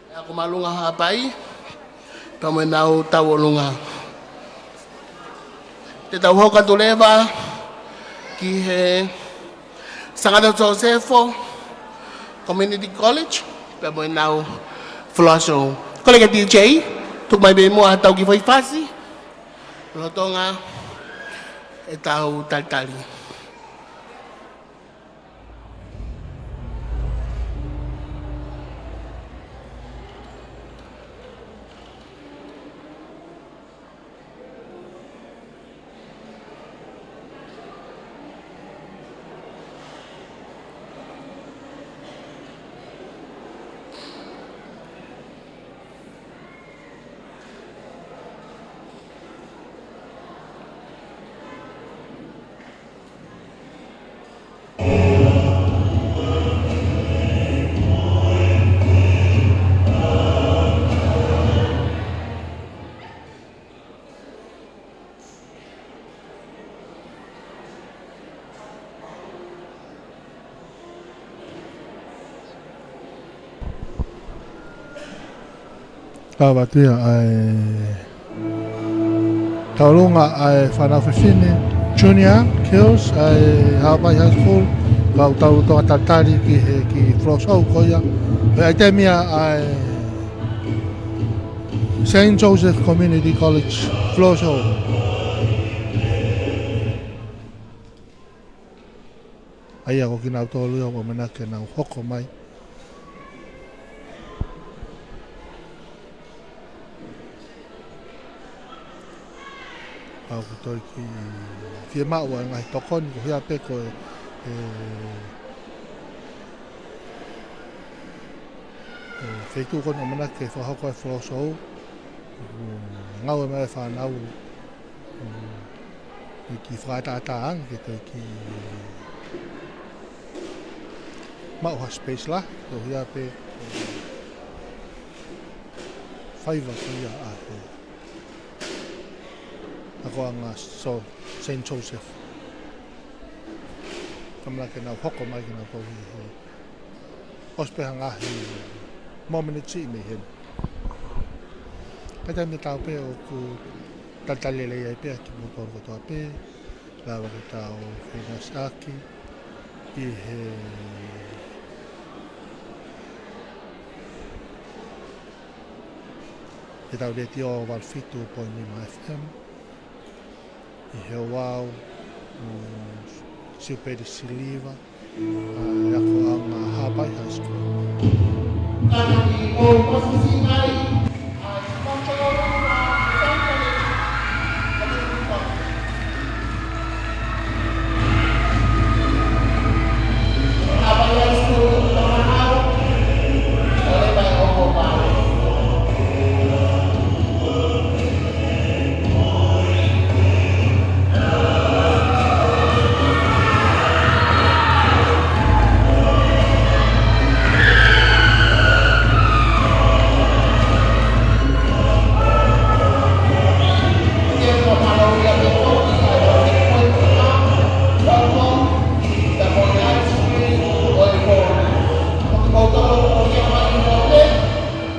ʻA ia ko Māʻolunga Haʻapai, pea mo ʻenau tauʻolunga. Te tau hoko atu leva ki he Sangata Sosefo Community College, pea mo ʻenau floor show. Kole ki he D J, tuku mai pē muʻa ha tau kiʻi foʻi fasi, lolotonga ʻetau talitali. Lava atu ia ʻa e tauʻolunga ʻa e fānau fefine Junior Girls ʻa e Haʻapai High School, kau tau toka talitali ki he kiʻi floor show ko ia. Pea ʻi he taimi ia ʻa e Saint Joseph Community College floor show. ʻA ia ko kinautolu ia ʻoku ʻamanaki ke nau hoko mai. ʻOku toe kiʻi fiemaʻu ʻa e ngaahi tokoni, ko ia pē ko e, e, e feituʻu ko eni ʻoku ʻamanaki ke fakahoko e floor show. ʻOku ngāue mai e fānau, ʻoku kiʻi fakaʻataʻatā ange ke toe kiʻi maʻu ha space lahi, ko ia pē faiva ko ia ʻa e akoʻanga Saint Joseph. ʻOku ʻamanaki ke nau hoko mai ke nau kau ʻi he ʻosi pē ha ngaahi momeniti mei heni. Ka ʻi ai e meʻa ʻoku talitali lelei ai pē kimoutolu kotoa pē, lava ke tau feinasiʻaki ʻi he, ʻi heʻetau letiō valu fitu poini nima F M, ʻi he ouau ʻo Siupeli Siliva, ʻa e akoʻanga Haʻapai High School.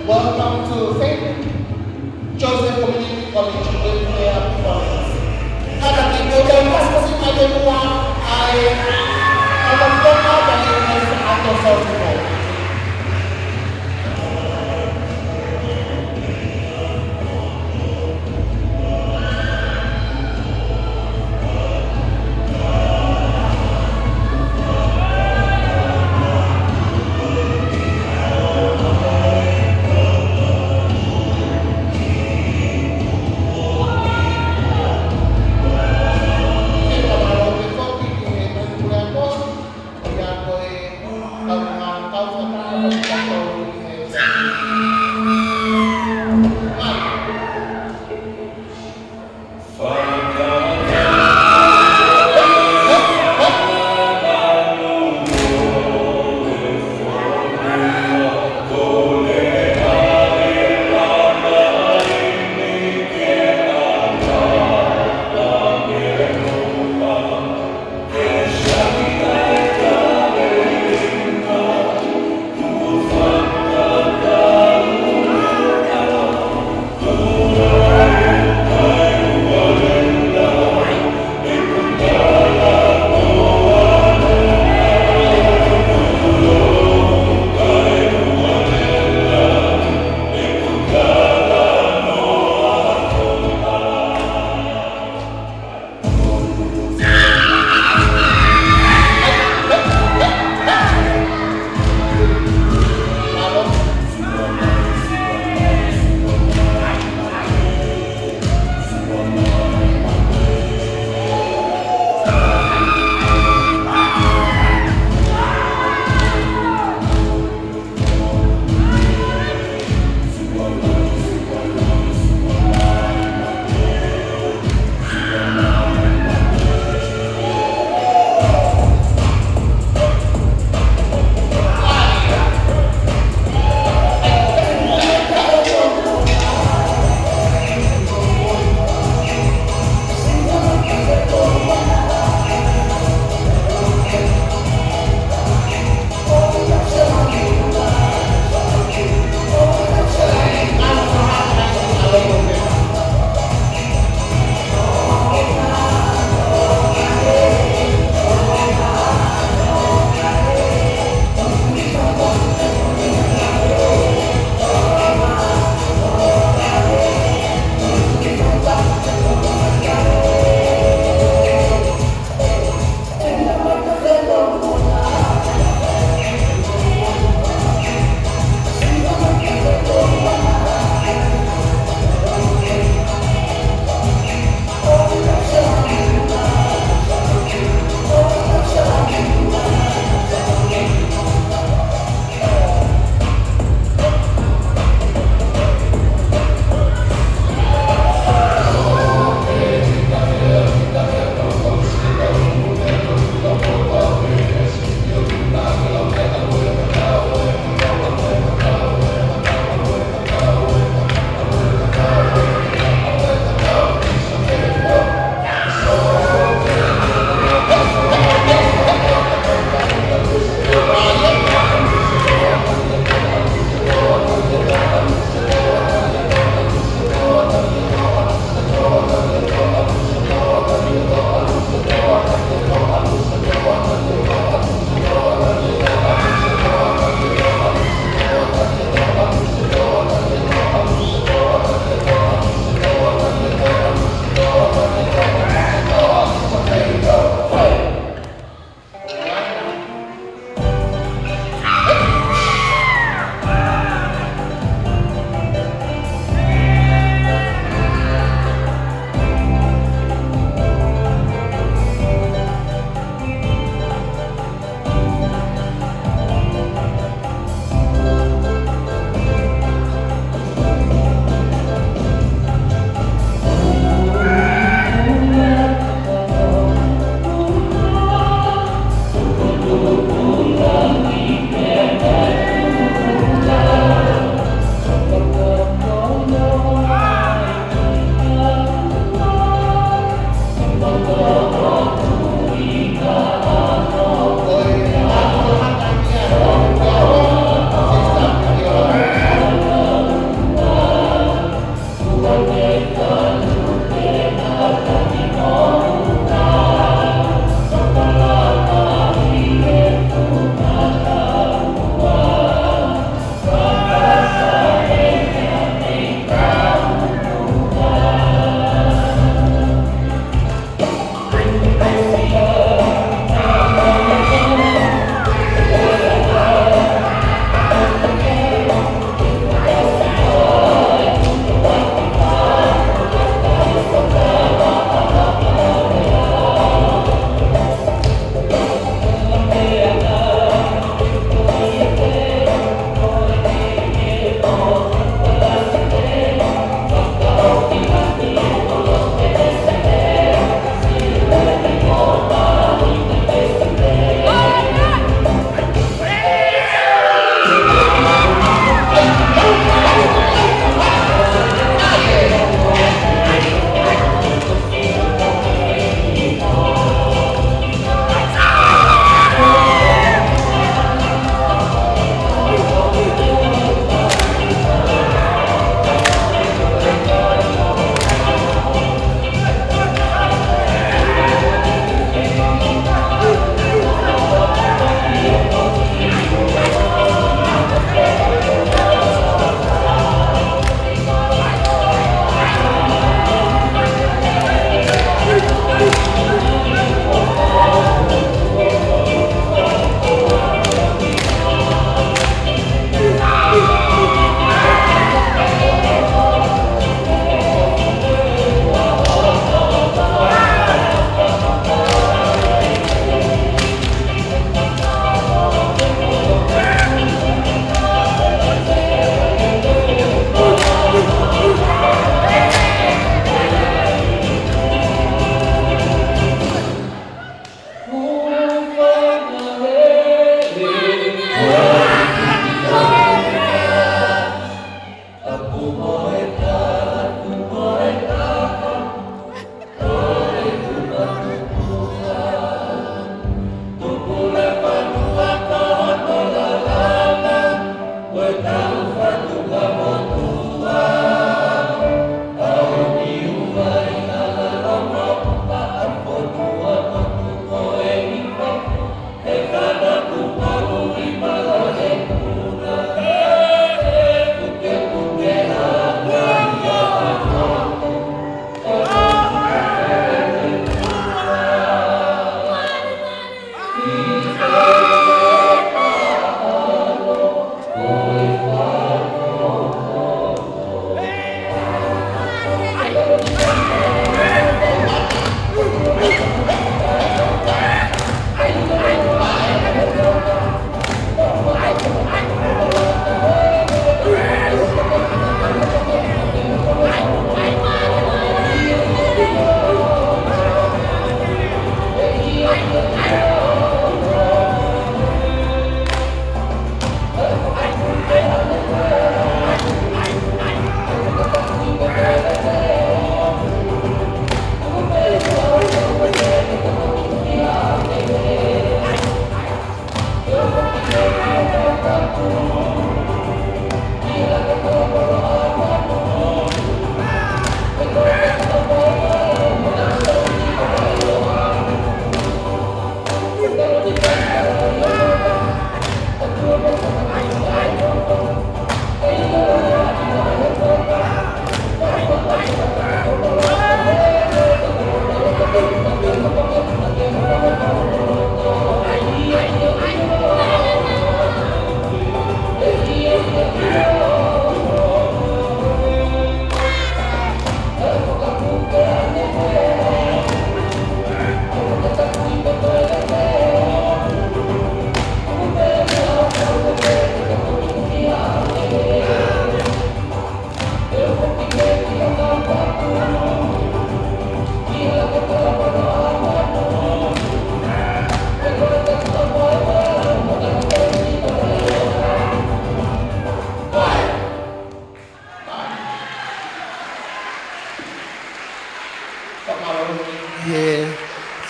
Welcome to Saint Joseph Community College with their performance. Kātaki, ko te mas kasi mai te mua ai, ʻa e toka mai e Ato Sosimo.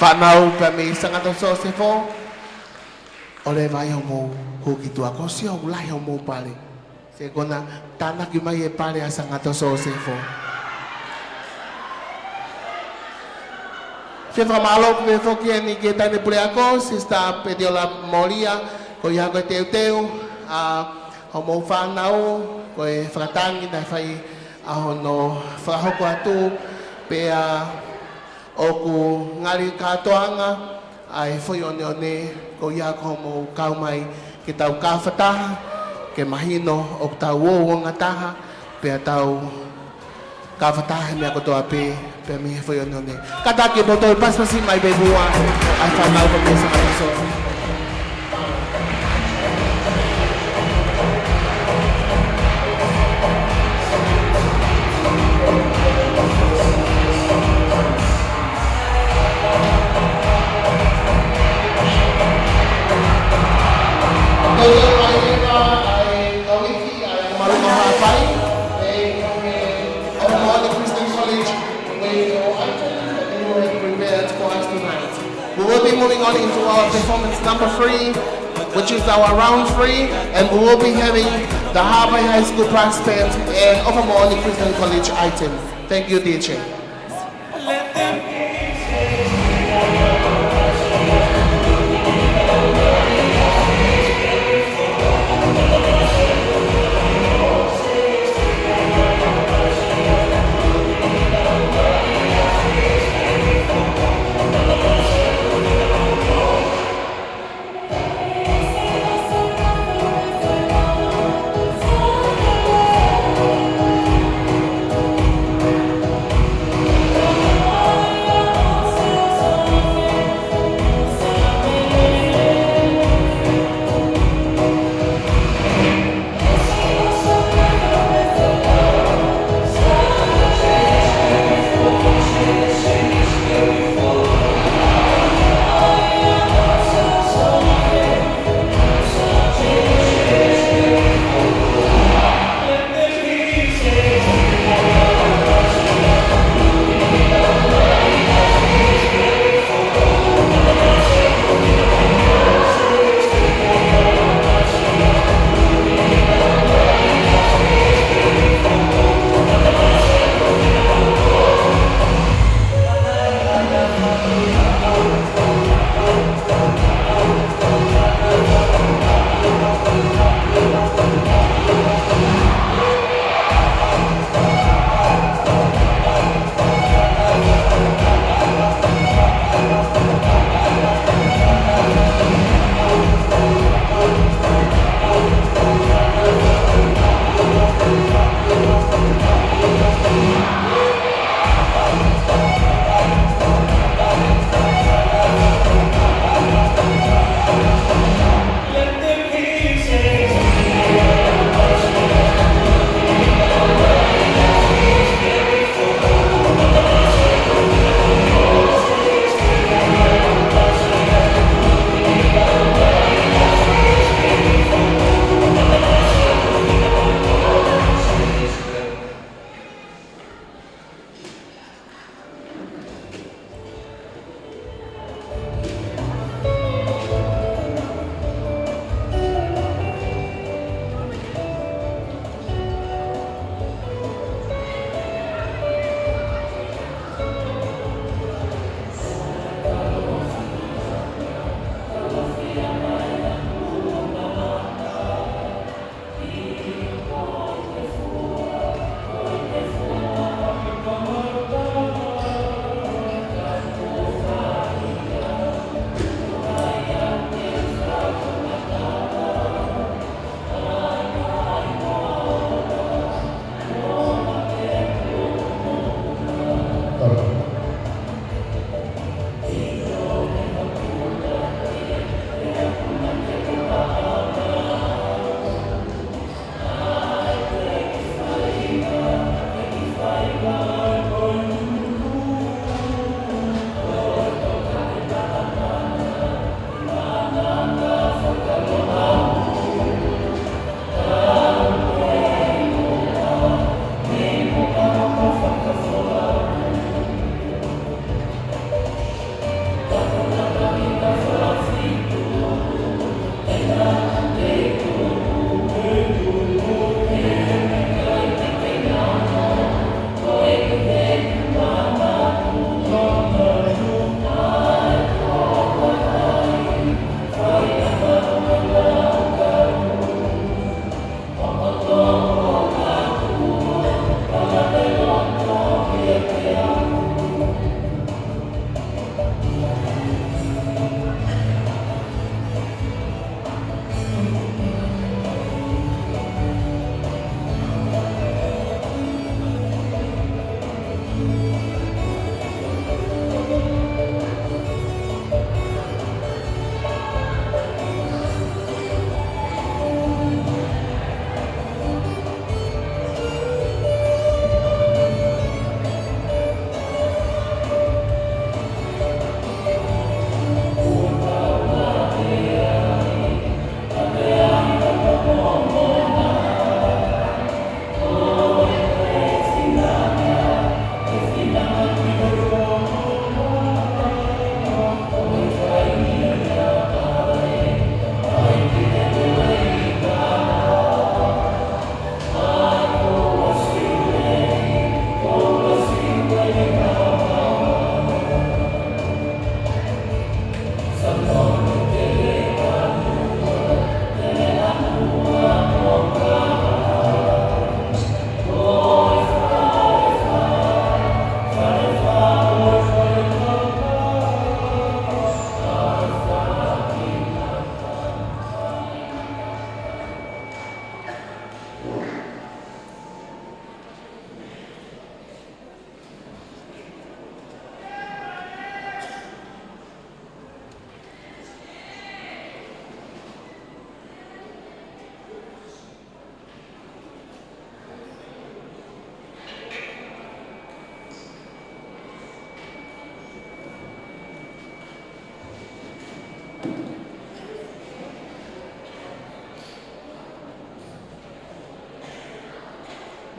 Fānau pea mei Sangato Sosefo, ʻoua leva ʻe hoʻomou hū ki tuʻa, ko e sio ʻoku lahi hoʻomou pale. Sai, ko ʻena tānaki mai e pale ʻa Sangato Sosefo. Fie fakamālō pē foki heni ki he Taʻahine Puleako, Sister Petiola Molia, ko ia ko e teuteu ʻa hoʻomou fānau, ko e fakatangi naʻe fai ʻa hono fakahoko atu, pea ʻoku ngali kātoanga ʻa e Foʻi ʻOneʻone, ko ia ko hoʻomou kau mai ke tau kau fakataha, ke mahino ʻoku tau uouangataha, pea tau kau fakataha he meʻa kotoa pē, pea mei he Foʻi ʻOneʻone. Kātaki mo toe pasipasi mai pē muʻa ʻa e fānau ko e mei Sangato Sosefo. We will be moving on into our performance number three, which is our round three, and we will be having the Haʻapai High School Brass Band and ʻOfa Moʻoni Christian College item. Thank you, D J.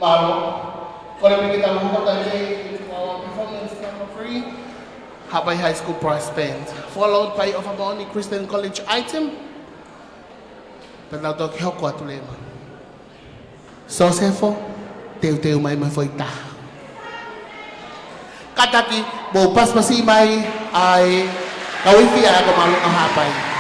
Alo, kole pē ke tau hoko atu ki he performance number three, Haʻapai High School Brass Band, followed by ʻOfa Moʻoni Christian College Item. Pea tau toki hoko atu leva. Sosefo, teuteu mai mo e foʻi taha. Kātaki, mou pasipasi mai ʻa e kau ifi ʻa e Ako Māʻolunga Haʻapai.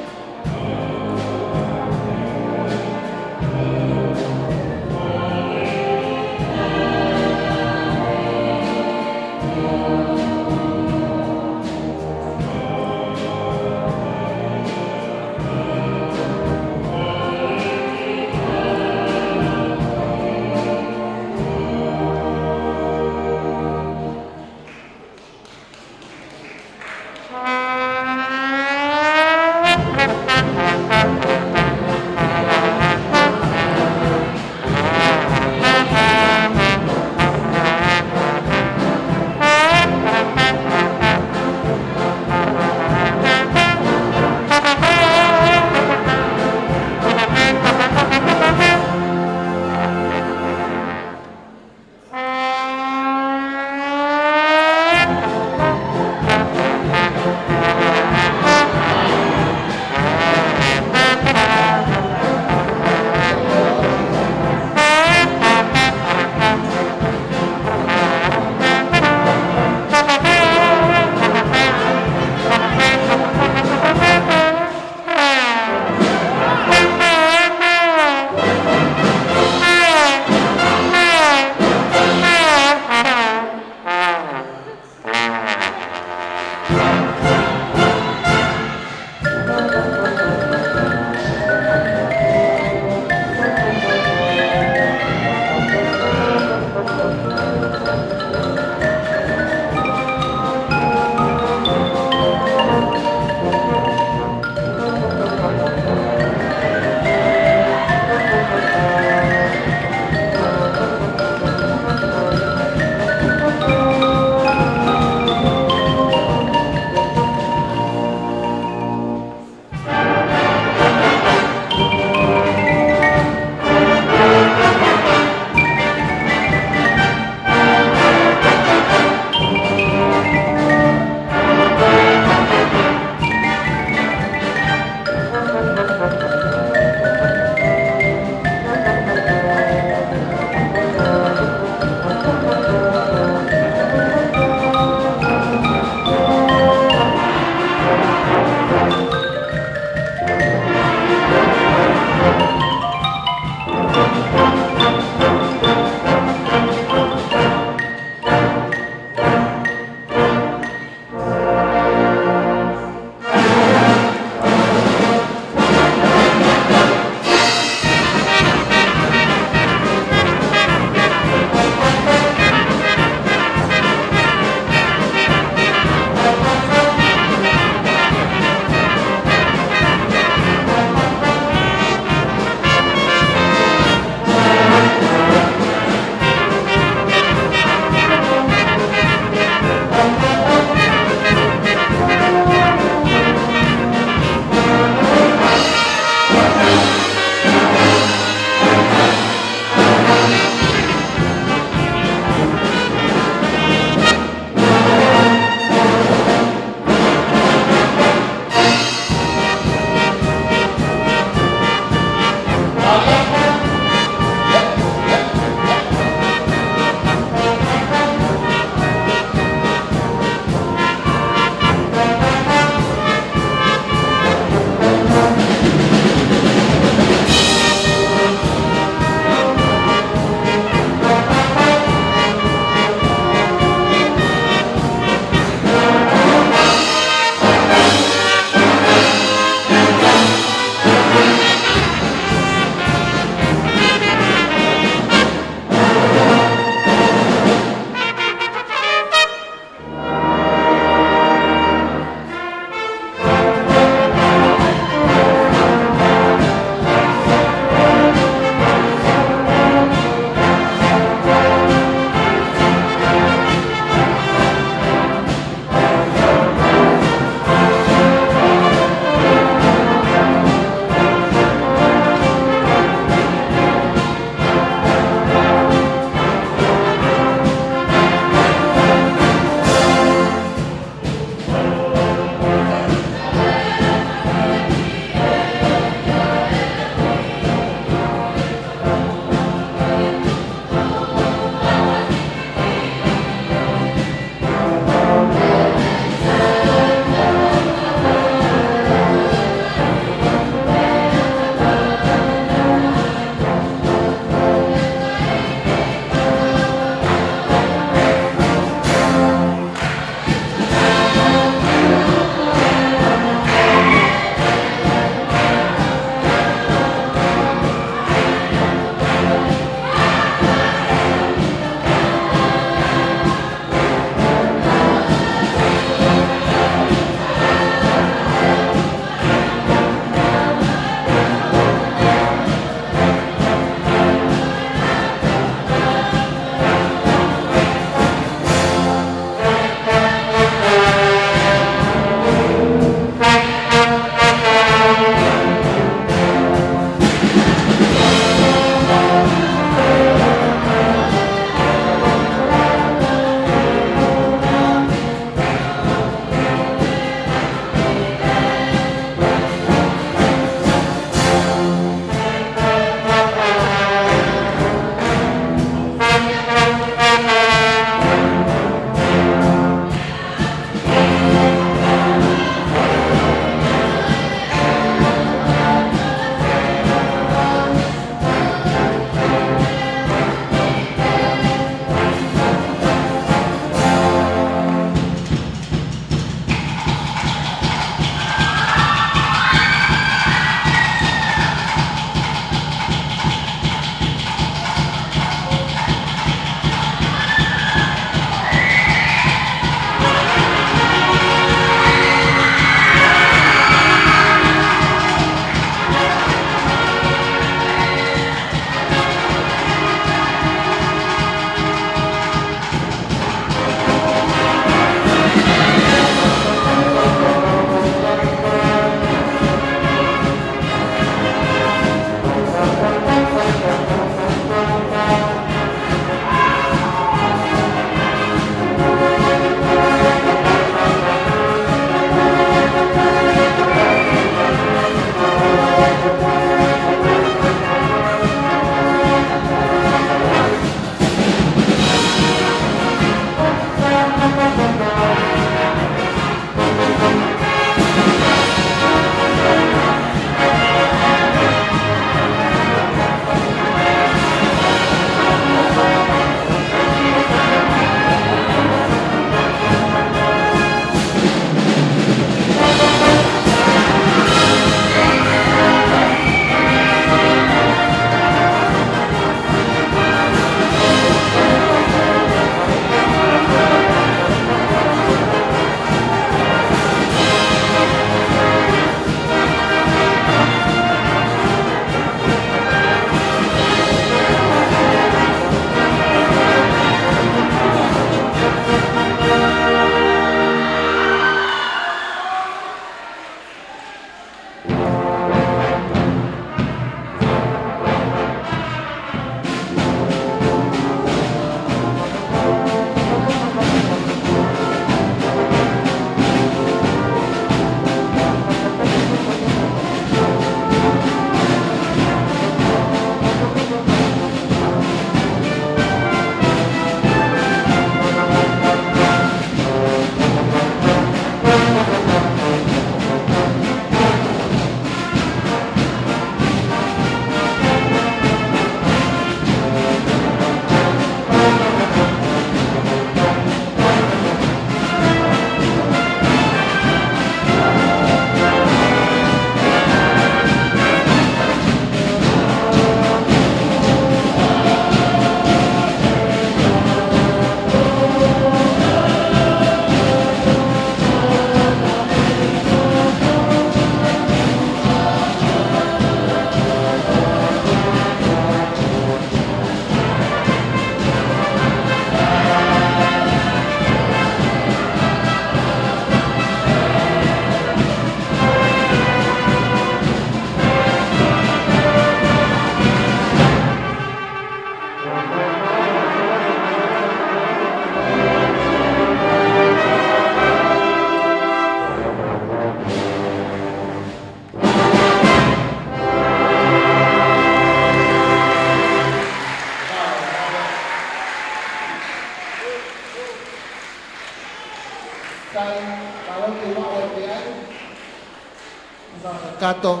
Kato,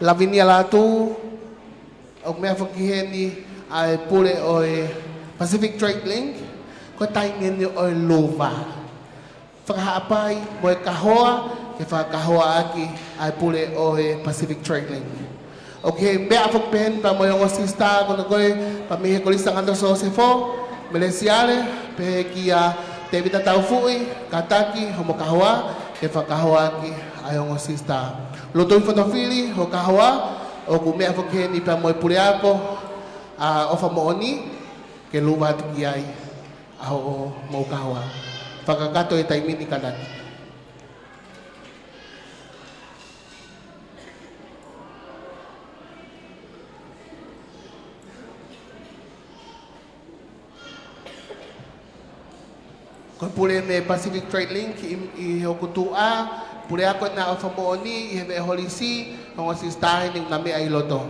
Lavinia Lātū, ʻoku meʻa foki heni ʻa e pule ʻo e Pacific Trade Link, ko e taimi eni ʻo e luva. Fakahaʻapai mo e kahoa, ke fakakahoaʻaki ʻa e pule ʻo e Pacific Trade Link. ʻOku meʻa foki pē heni pea mo e ongo sisitā ko eni ko ē, pea mei he Kolisi Sangato Sosefo, Melesiale, pehē kia Tevita Taufuʻi, kātaki hoʻomo kahoa, ke fakakahoaʻaki ʻa e ongo sisitā. Lotui Fotofili, hoʻo kahoa, ʻoku meʻa foki heni pea mo e puleako ʻa ʻOfa Moʻoni, ke luva atu ki ai ʻa hoʻomo kahoa. Fakakakato e taimi ni, kātaki. Ko e pule mei Pacific Trade Link ʻi, ʻi hoku tuʻa, puleako ʻena ʻOfa Moʻoni, ʻi he veʻe holisi, ongo sisitā eni naʻa nau meʻa ʻi loto.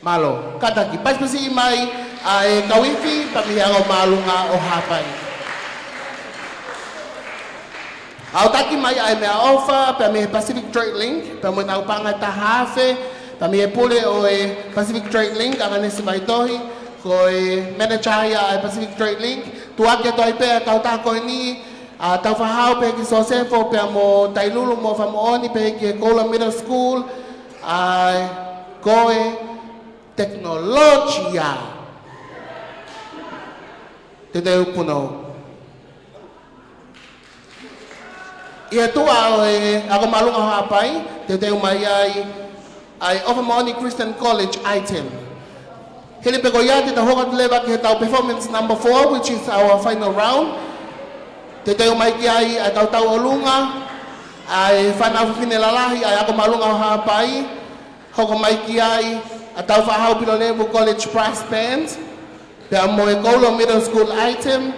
Mālō, kātaki, pasipasiʻi mai ʻa e kau ifi, pea mei he Ako Māʻolunga ʻo Haʻapai. ʻOku taki mai ʻa e meʻaʻofa, pea mei he Pacific Trade Link, pea mo ʻenau paʻanga ʻe taha afe, pea mei he pule ʻo e Pacific Trade Link, ʻa ʻAnganesi Vaitohi, ko e manager ia ʻa e Pacific Trade Link, tuʻuaki atu ai pē ʻa e kautaha ko eni, ʻa Tāufaʻāhau pehē ki Sosefo, pea mo Tailulu mo ʻOfa Moʻoni pehē ki he Koula Middle School, ʻa e ko e tekinolosia. Teuteu punou. ʻI he tuʻa ʻo e Ako Māʻolunga ʻo Haʻapai, teuteu mai ai ʻa e ʻOfa Moʻoni Christian College item. Hili pē ko ia te tau hoko atu leva ki heʻetau performance number four, which is our final round. Teuteu mai ki ai ʻa e kau tauʻolunga, ʻa e fānau fefine lalahi ʻa e Ako Māʻolunga ʻo Haʻapai, hoko mai ki ai ʻa Tāufaʻāhau Pilolevu College Brass Band, pea mo e Koula Middle School item,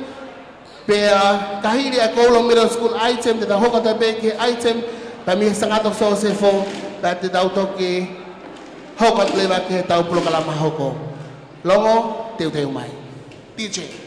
pea ka hili ʻa e Koula Middle School item, te tau hoko atu pē ki he item, pea mei he Sangato Sosefo, pea te tau toki hoko atu leva ki heʻetau polokalama hoko. Longo, teuteu mai. D J.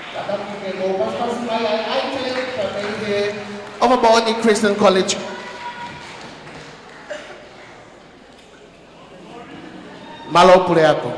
Kātaki ke mou pasipasi mai ʻa e item, pea mei he ʻOfa Moʻoni Christian College. Mālō puleako.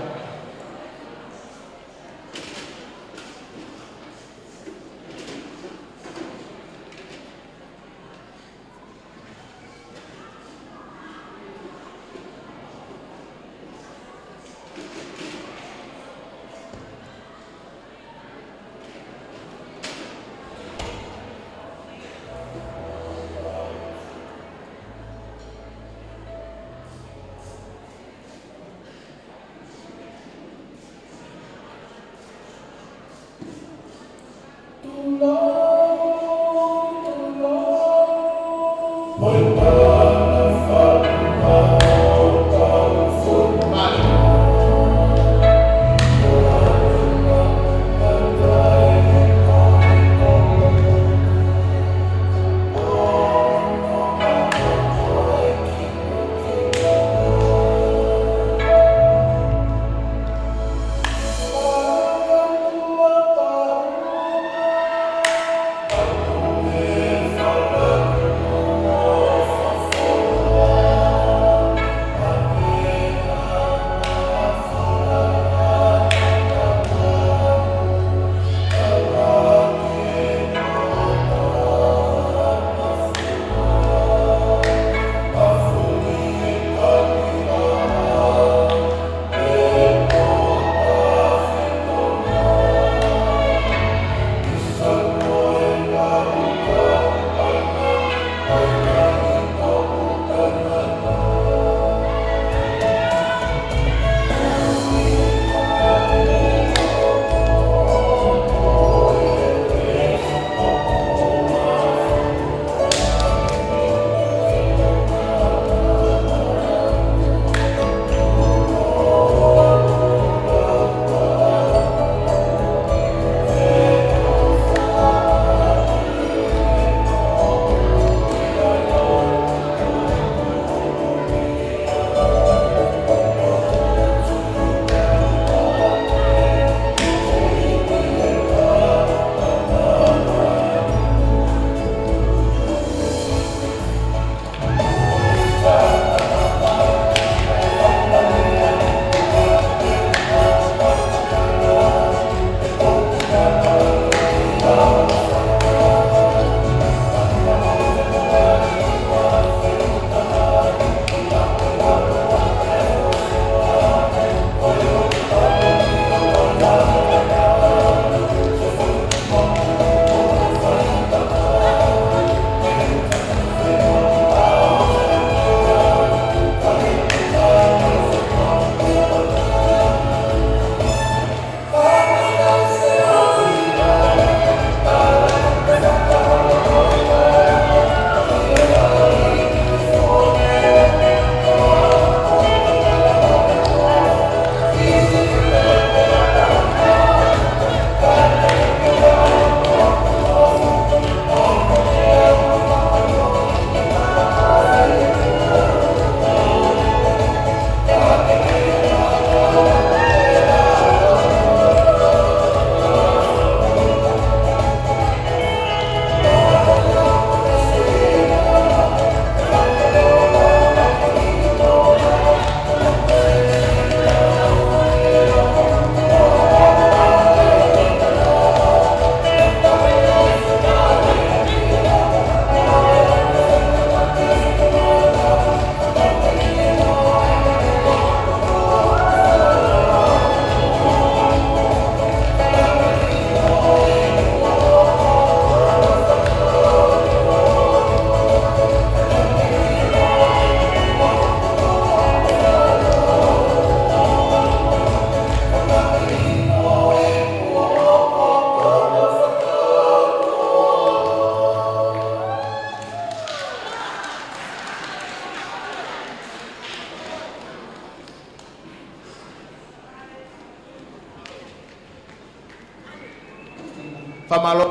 Fakamālō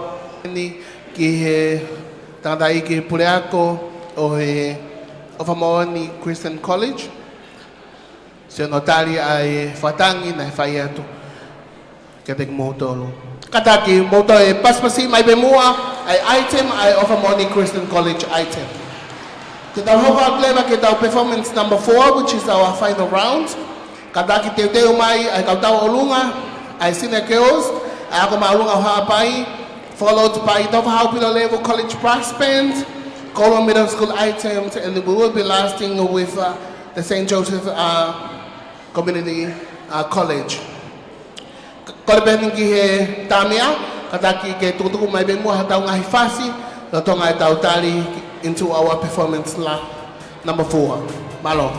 eni ki he tangataʻeiki puleako ʻo e ʻOfa Moʻoni Christian College, siʻono tali ʻa e fakatangi naʻe fai atu kiate kimoutolu. Kātaki, mou toe pasipasi mai pē muʻa ʻa e item, ʻa e ʻOfa Moʻoni Christian College item. Te tau hoko atu leva ki heʻetau performance number four, which is our final round. Kātaki, teuteu mai ʻa e kau tauʻolunga, ʻa e senior girls, ʻa e ako māʻolunga ʻo Haʻapai, followed by Tofa Haʻapai Level College Brass Band, Koloa Middle School items, and we will be lasting with, uh, the Saint Joseph, uh, Community, uh, College. Kole pē eni ki he tāmea, kātaki ke tukutuku mai pē muʻa haʻatau ngaahi fasi, lolotonga ʻetau tali into our performance la number four. Mālō.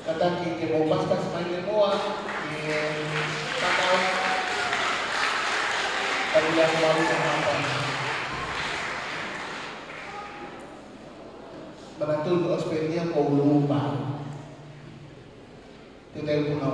Kātaki ke mou pasipasi mai pē muʻa ki he tatau. Tau ia ko au sa hapa. Manatu ki ʻAositelēlia ko Ulupa. Teuteu pē muʻa.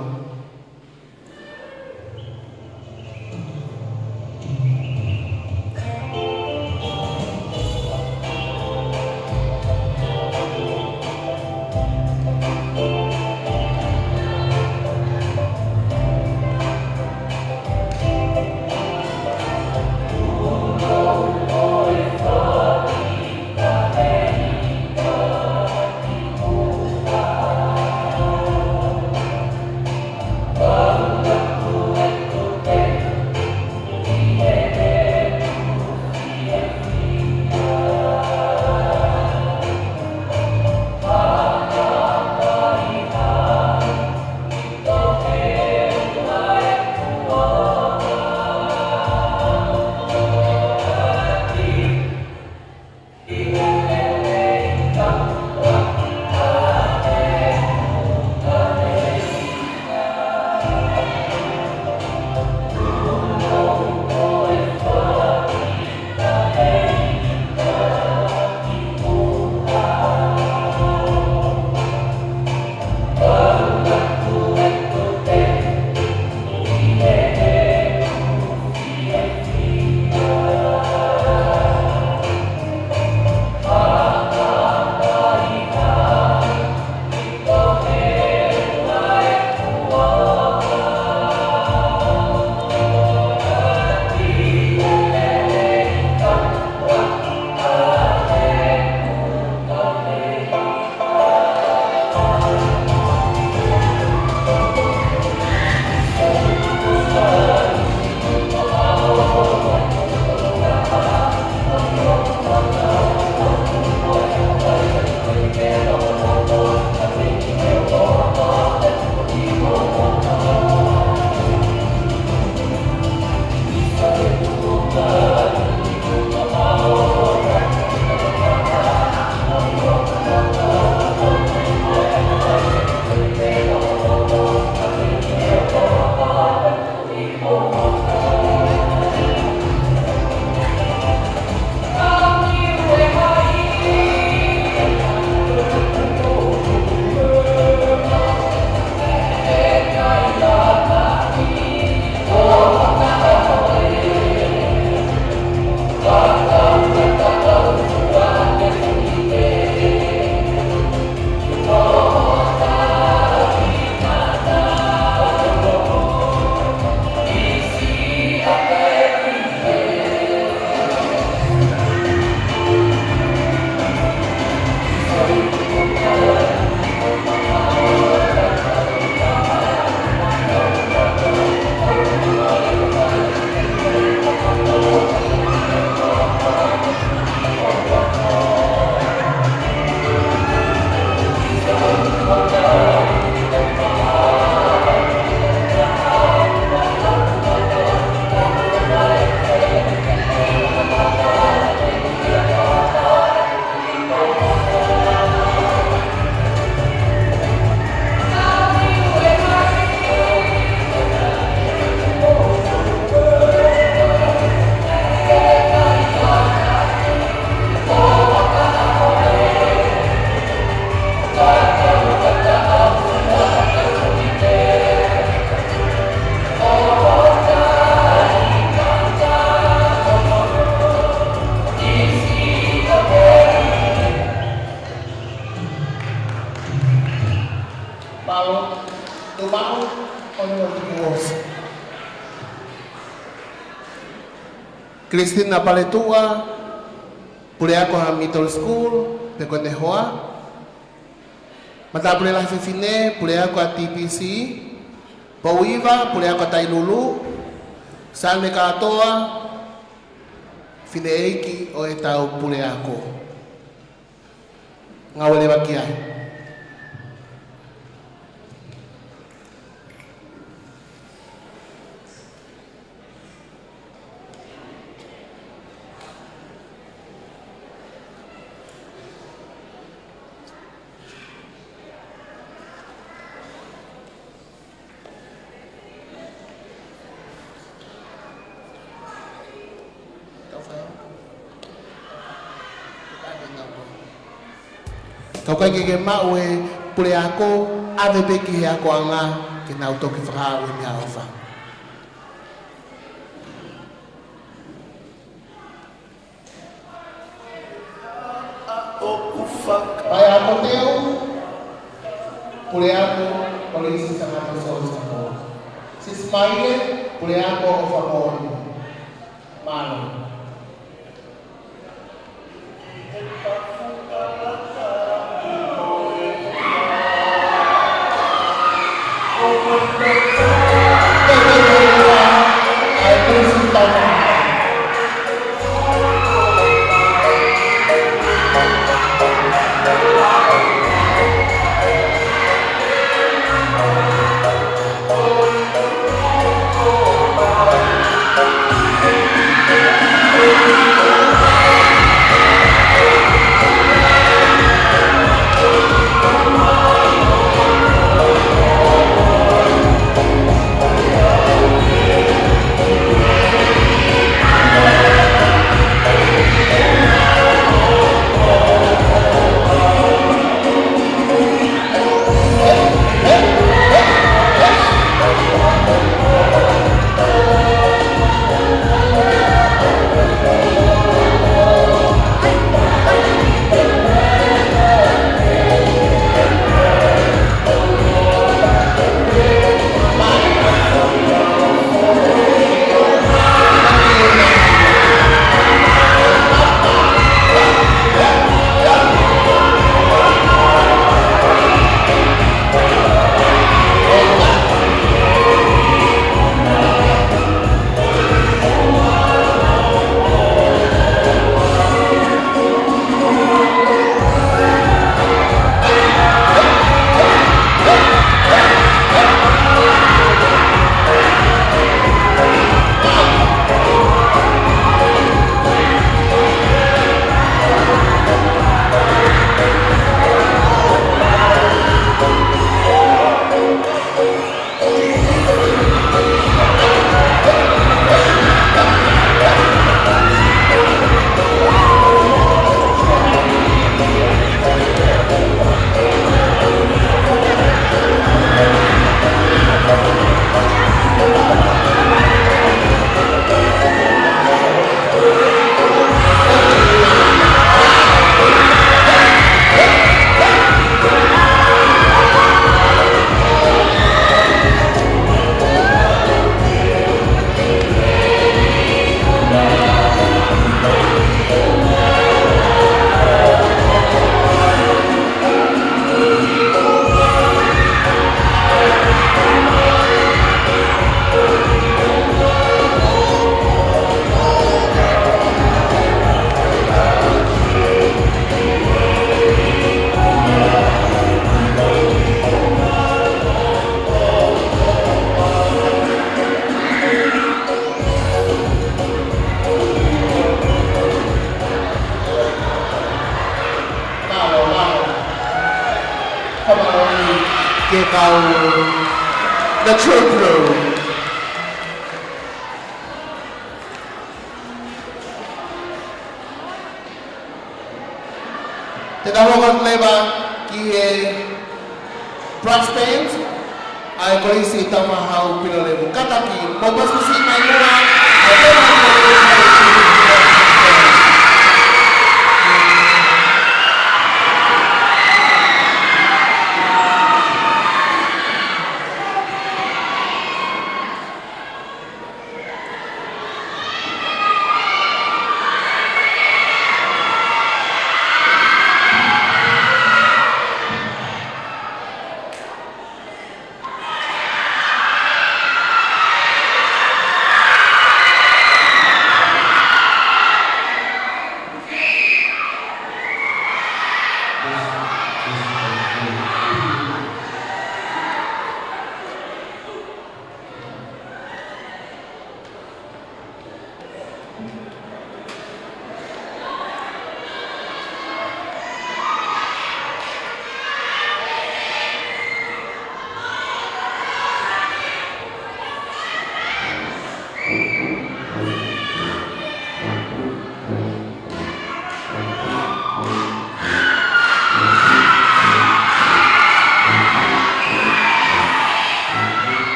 ʻOno tuku ʻosi. Christina Paletuʻa, puleako ha middle school, pe ko ʻene hoa. Matāpule Lahi Fefine, puleako ʻa e T P C. Pouiva, puleako ʻa Tailulu. Sane Katoa, fineʻeiki ʻo ʻetau puleako. Ngāue leva ki ai. Ka ʻoku ʻikai ke ke maʻu e puleako, ʻave pē ki he akoʻanga, ke nau toki fakahā ʻa e meʻaʻofa. ʻOku faka- Paiapo Teu, puleako Kolisi Sangato Sōsako. Sisi Maile, puleako ʻOfa Moʻoni. Mālō. Mālō, mālō. Fakamālō ki he kau The True Blue. Te tau hoko atu leva ki he brass band ʻa e Kolisi Taufahau Pilolevu. Kātaki, mou pasipasi mai muʻa, ʻa e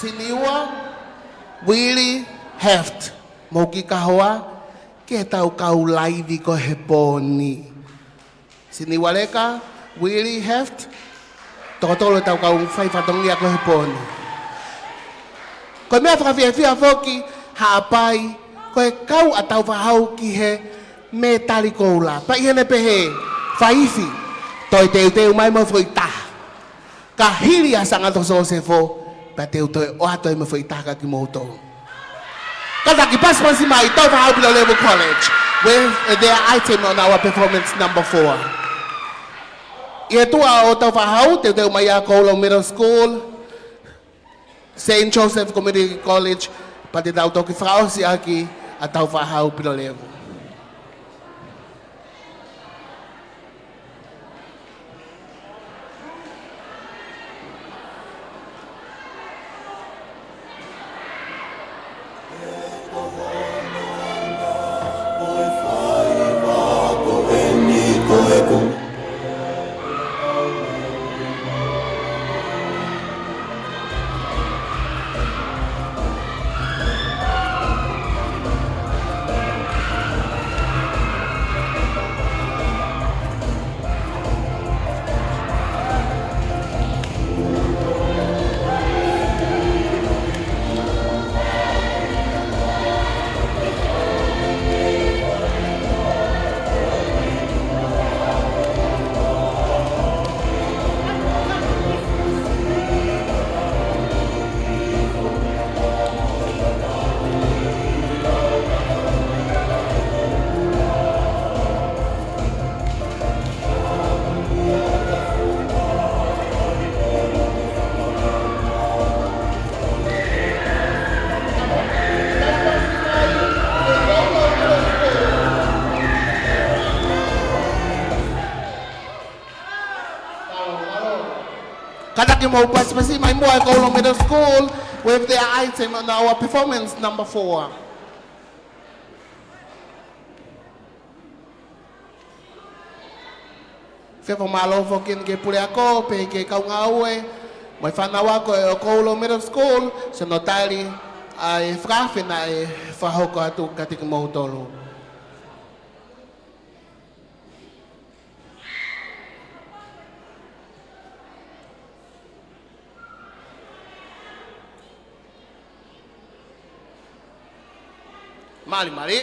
Siniua Willie Heft, mou kiʻi kahoa ki heʻetau kau laivi ko ē he pō ni. Siniua Leka, Willie Heft, toko tolu ʻetau kau fai fatongia ko ē he pō ni. Ko e meʻa fakafiefia foki, Haʻapai, ko e kau ʻa Taufahau ki he mētali koula. Pea ʻi heʻene pehē, fai ifi, toe teuteu mai mo e foʻi taha. Ka hili ʻa Sangato Sosefo, pea te u toe ʻoatu e meʻa foʻi taha kia kimoutolu. Kātaki pasipasi mai, Taufahau Pilolevu College, with their item on our performance number four. ʻI he tuʻa ʻo Taufahau, teuteu mai ʻa Koulo Middle School, Saint Joseph Community College, pea te tau toki fakaʻosi ʻaki ʻa Taufahau Pilolevu. Kātaki mou pasipasi mai muʻa e Koulo Middle School with their item on our performance number four. Fie fakamālō foki ki he puleako, pea ki he kau ngāue, mo e fānau ako ʻo Koulo Middle School, siʻono tali ʻa e fakaafe naʻe fakahoko atu kiate kimoutolu. Malimali.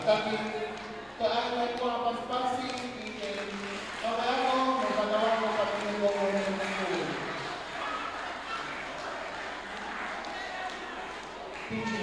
Taki, ko e ʻai mai ko ā pasipasi ki he kau ako mo e fānau ako ka mine ko e T J.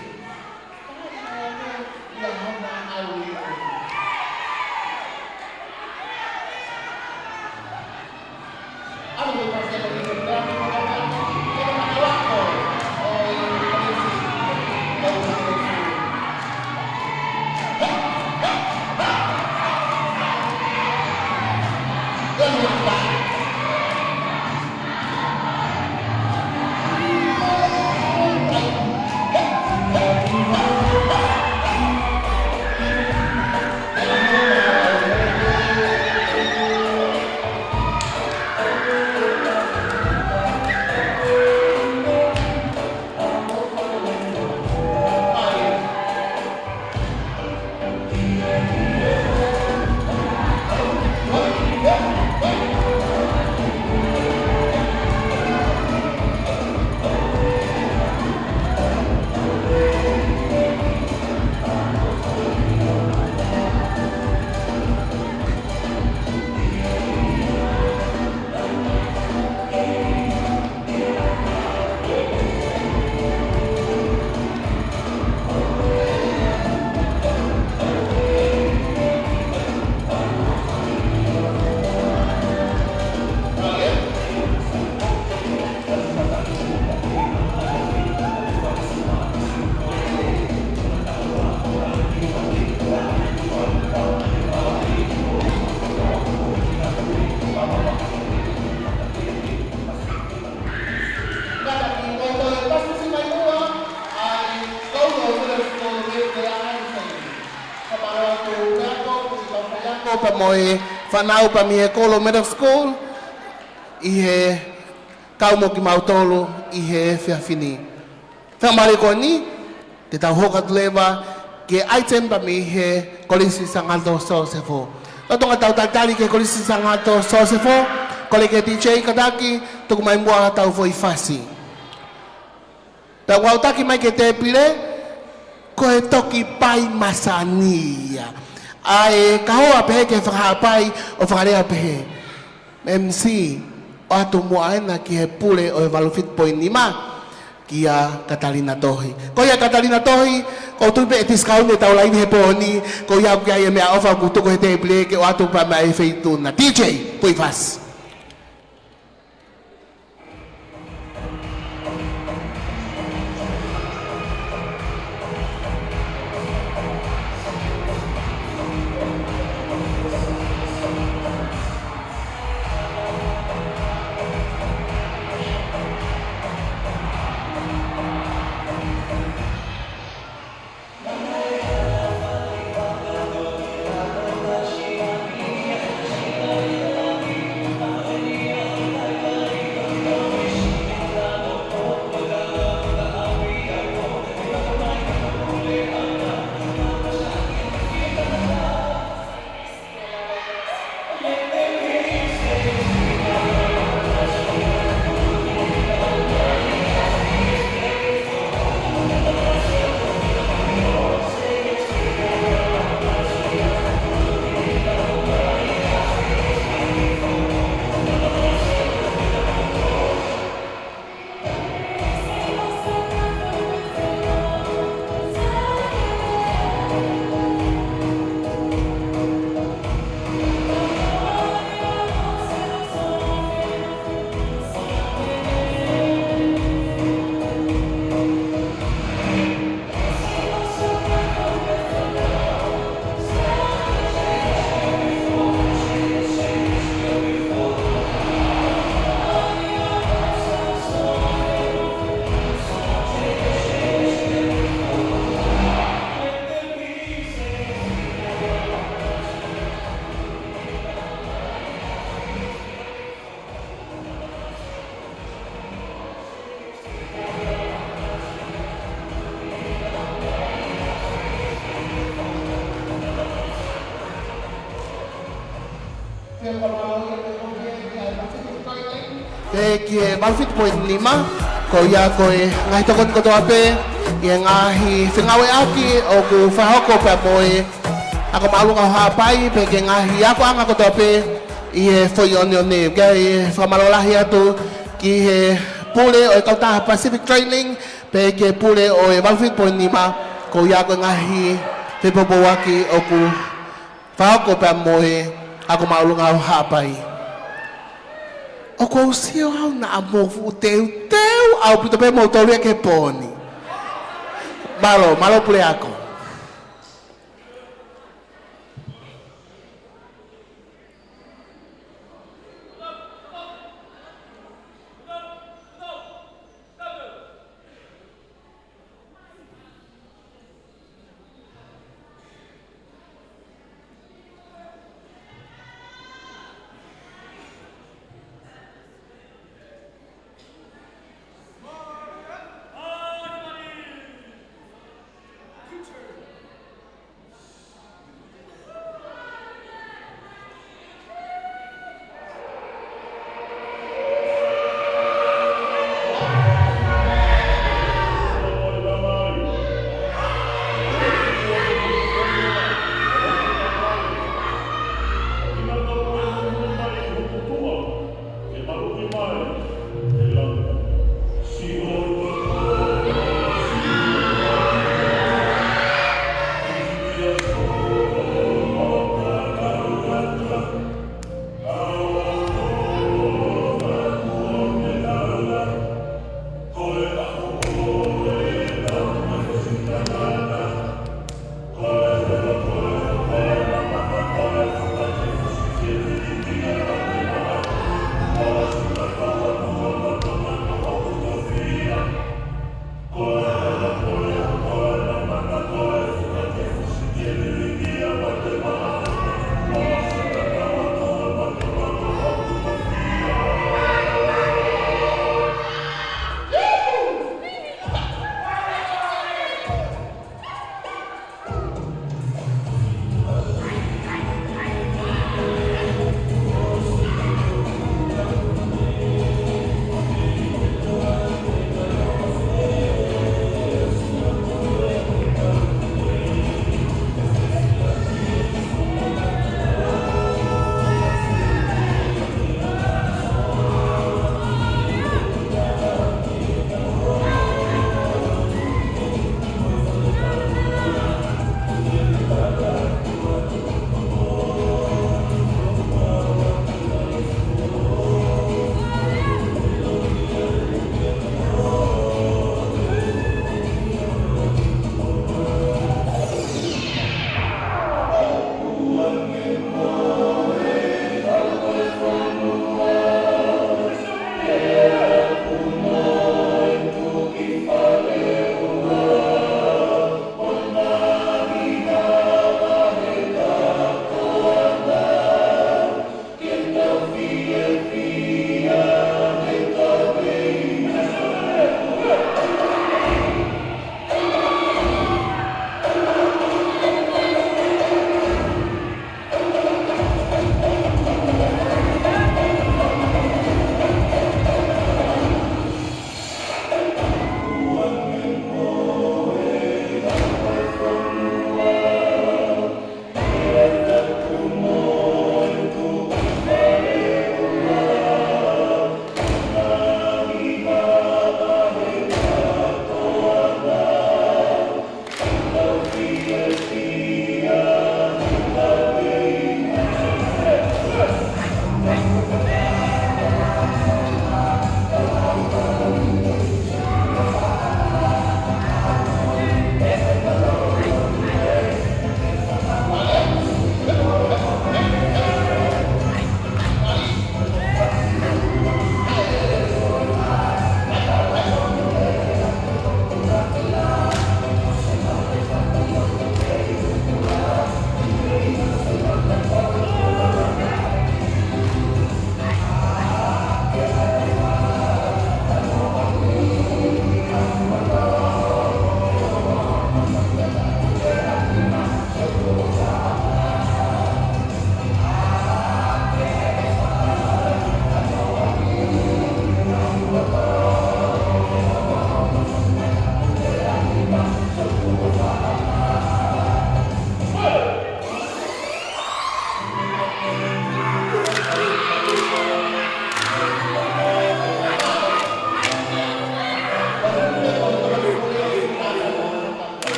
Pea mo e fānau pea mei he Kolo Middle School ʻi he kau mo kimautolu ʻi he efiafi ni. Fakamālō ko eni, te tau hoko atu leva ki he item pea mei he Kolisi Sangata Sosefo. Lolotonga ʻetau talitali ki he Kolisi Sangata Sosefo, kole ki he D J kātaki, tuku mai muʻa ʻetau foʻi fasi. Pea ʻoku ou taki mai ki he tēpile, ko e toki pai masani ia. ʻA e kahoa pehē ki he fakahā pai ʻo fakalea pehē. M C, ʻoatu muʻa ena ki he pule ʻo e valu fitu poini nima, kia Katalina Tohi. Ko ia Katalina Tohi, ʻoku ou tui pē ʻe tiskauni ʻetau laine he pō ni, ko ia ʻoku ʻi ai e meʻaʻofa ʻoku tuku he tēpile ke ʻoatu pea mei he feituʻu na. D J, foʻi fasi. Pea ki he valu fitu poini nima, ko ia ko e ngaahi tokoni kotoa pē ʻi he ngaahi fengāueʻaki ʻoku fakahoko pea mo e Ako Māʻolunga ʻo Haʻapai, pea ki he ngaahi akoʻanga kotoa pē ʻi he foʻi ʻoneʻone. Kae fakamālō lahi atu ki he pule ʻo e kautaha Pacific Training, pea ki he pule ʻo e Valu Fitu Poini Nima, ko ia ko e ngaahi fepoupouaki ʻoku fakahoko pea mo e Ako Māʻolunga ʻo Haʻapai. ʻOku ou sio au naʻa mou fuʻu teuteu ʻaupito pē moutolu ia ki he pō ni. Mālō, mālō puleako.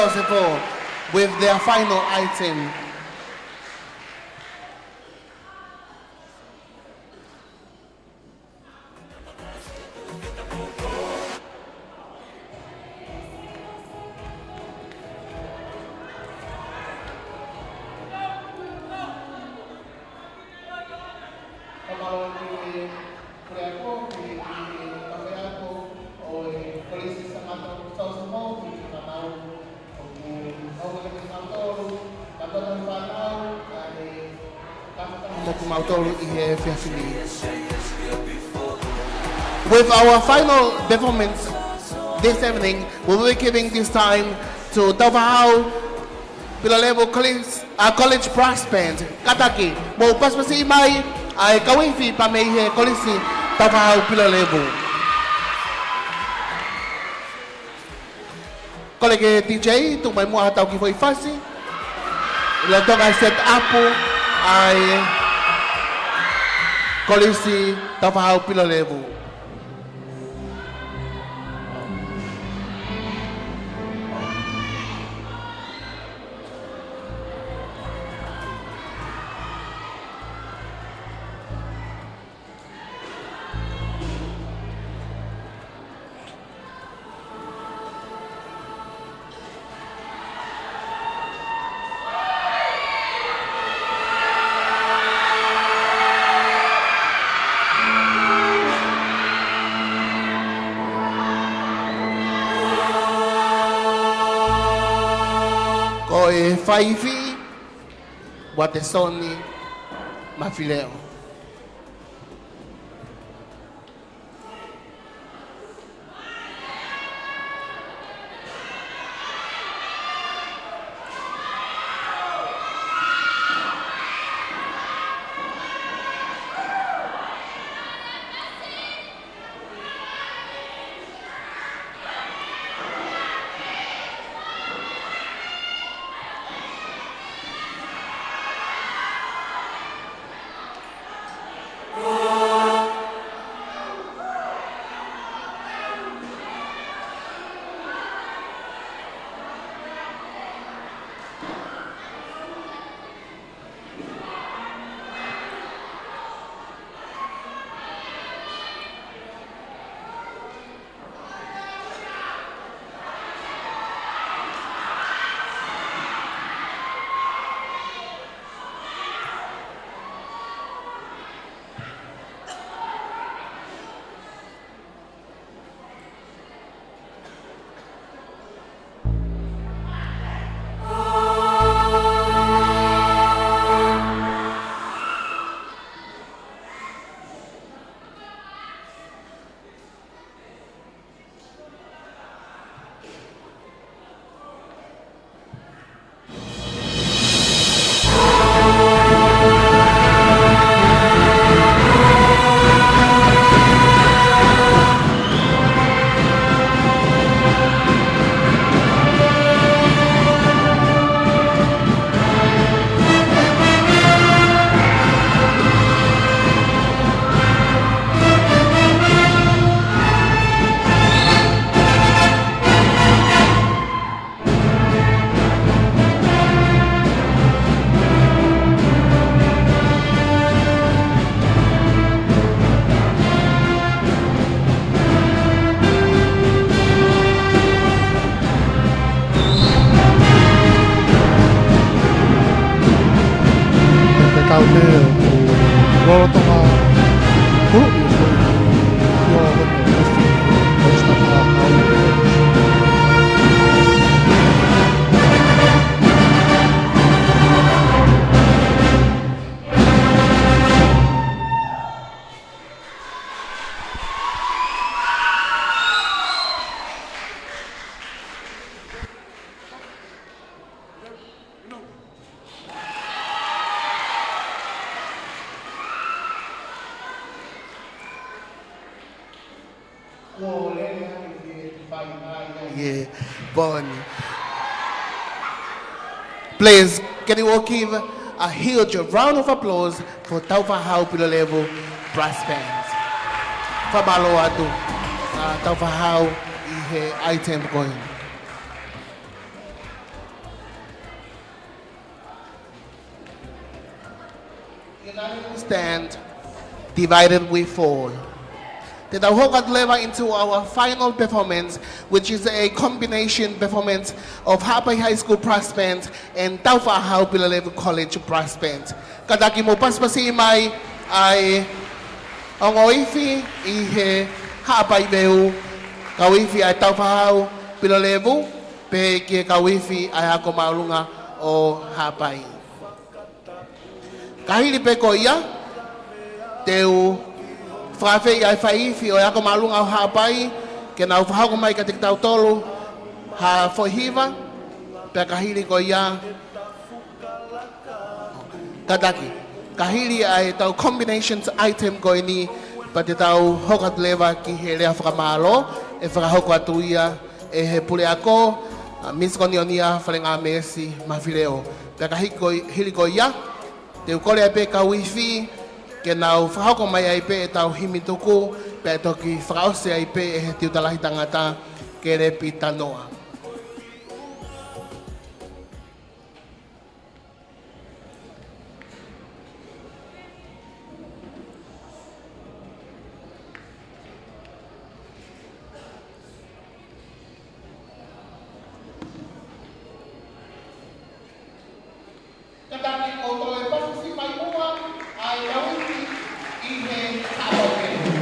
Festival with their final item. Mo kimautolu ʻi he efiafi ni. With our final performance this evening, we will be giving this time to Taufahau Pilolevou College, uh, College Brass Band. Kātaki, mou pasipasi mai ʻa e kau ifi pea mei he Kolisi Taufahau Pilolevou. Kole ki he D J, tuku mai muʻa haʻatau kiʻi foʻi fasi. ʻIlo toka e set up ʻa e Kolisi Taufahau Pilolevou. Ko e faifi, Watesoni Mafileo. Te tau te o lolotonga hulu i hulu i o hulu. Kuo lele atu ki he fai mai ai. Yeah, Bon. Please, can you all give a huge round of applause for Taufahau Pilolevou Brass Band? Fakamālō atu, uh, Taufahau ʻi he item ko eni. Stand, divided we fall. Te tau hoko atu leva into our final performance, which is a combination performance of Haʻapai High School Brass Band and Tāufaʻāhau Pilolevu College Brass Band. Kātaki mou pasipasi mai ʻa e ongo ifi ʻi he Haʻapai Veu, kau ifi ʻa e Tāufaʻāhau Pilolevu, pehē ki he kau ifi ʻa e Ako Māʻolunga ʻo Haʻapai. Ka hili pē ko ia, te u fakaafeʻi ʻa e fai ifi ʻo e Ako Māʻolunga ʻo Haʻapai, ke nau fakahoko mai kiate kitautolu ha foʻi hiva, pea ka hili ko ia, kātaki. Ka hili ʻa e tau combinations item ko eni, pea te tau hoko atu leva ki he lea fakamālō, ʻe fakahoko atu ia ʻe he puleako, ʻa Miss Konionia Falengāmeesi Mafileo. Pea ka hili ko, hili ko ia, te u kole ai pē kau ifi, ke nau fakahoko mai ai pē ʻetau himi tuku, pea ʻe toki fakaʻosi ai pē ʻe he tiuta lahi tangata, Kelepi Tanoa. Kātaki ʻo toe pasipasi mai muʻa ʻa e kau ifi ʻi he Haʻapai Veu.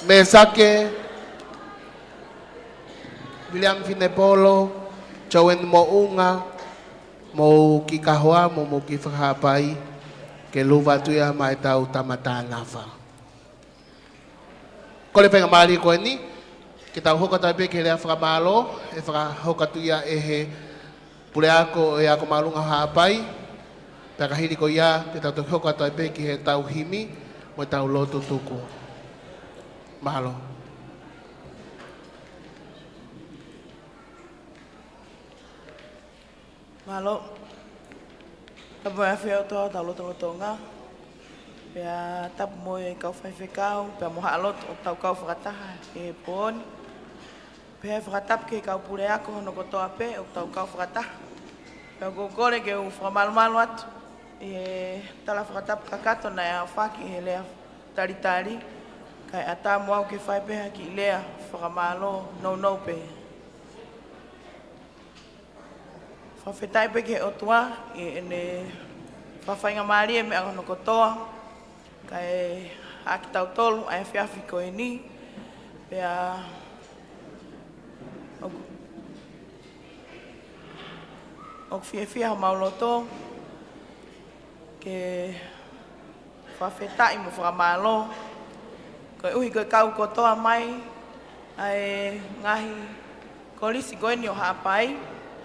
Mesake, Viliami Finepolo, Joen Moʻunga, mo e kiʻi kahoa, mo e kiʻi fakahaʻapai, ke luva atu ia maʻa ʻetau tama Tanafa. Kole faingamālie ko eni, ke tau hoko atu ai pē ki he lea fakamālō, ʻe fakahoko atu ia ʻe he puleako ʻo e Ako Māʻolunga Haʻapai, pea ka hili ko ia, ke tau toki hoko atu ai pē ki heʻetau himi, mo ʻetau lotu tuku. Mālō. Mālō. Tapu mo e ʻafio ʻa e ʻOtua ʻi hotau lotolotonga. Pea tapu mo e kau faifekau, pea mo haʻa lotu ʻoku tau kau fakataha he pō ni. Pea fakatapu ki he kau puleako hono kotoa pē ʻoku tau kau fakataha. Pea ʻoku ou kole ke u fakamalumalu atu ʻi he tala fakatapu kakato naʻe ʻaofaki he lea talitali. Kae ʻatā mo au ke fai pē ha kiʻi lea fakamālō nounou pē. Fakafetaʻi pē ki he ʻOtua ʻi heʻene fakafaingamālie e meʻa hono kotoa, kae haʻaki tautolu ʻa e efiafi ko eni, pea ʻoku, ʻoku fiefia homau loto ke fakafetaʻi mo fakamālō. Koeʻuhi ko e kau kotoa mai ʻa e ngaahi kolisi ko eni ʻo Haʻapai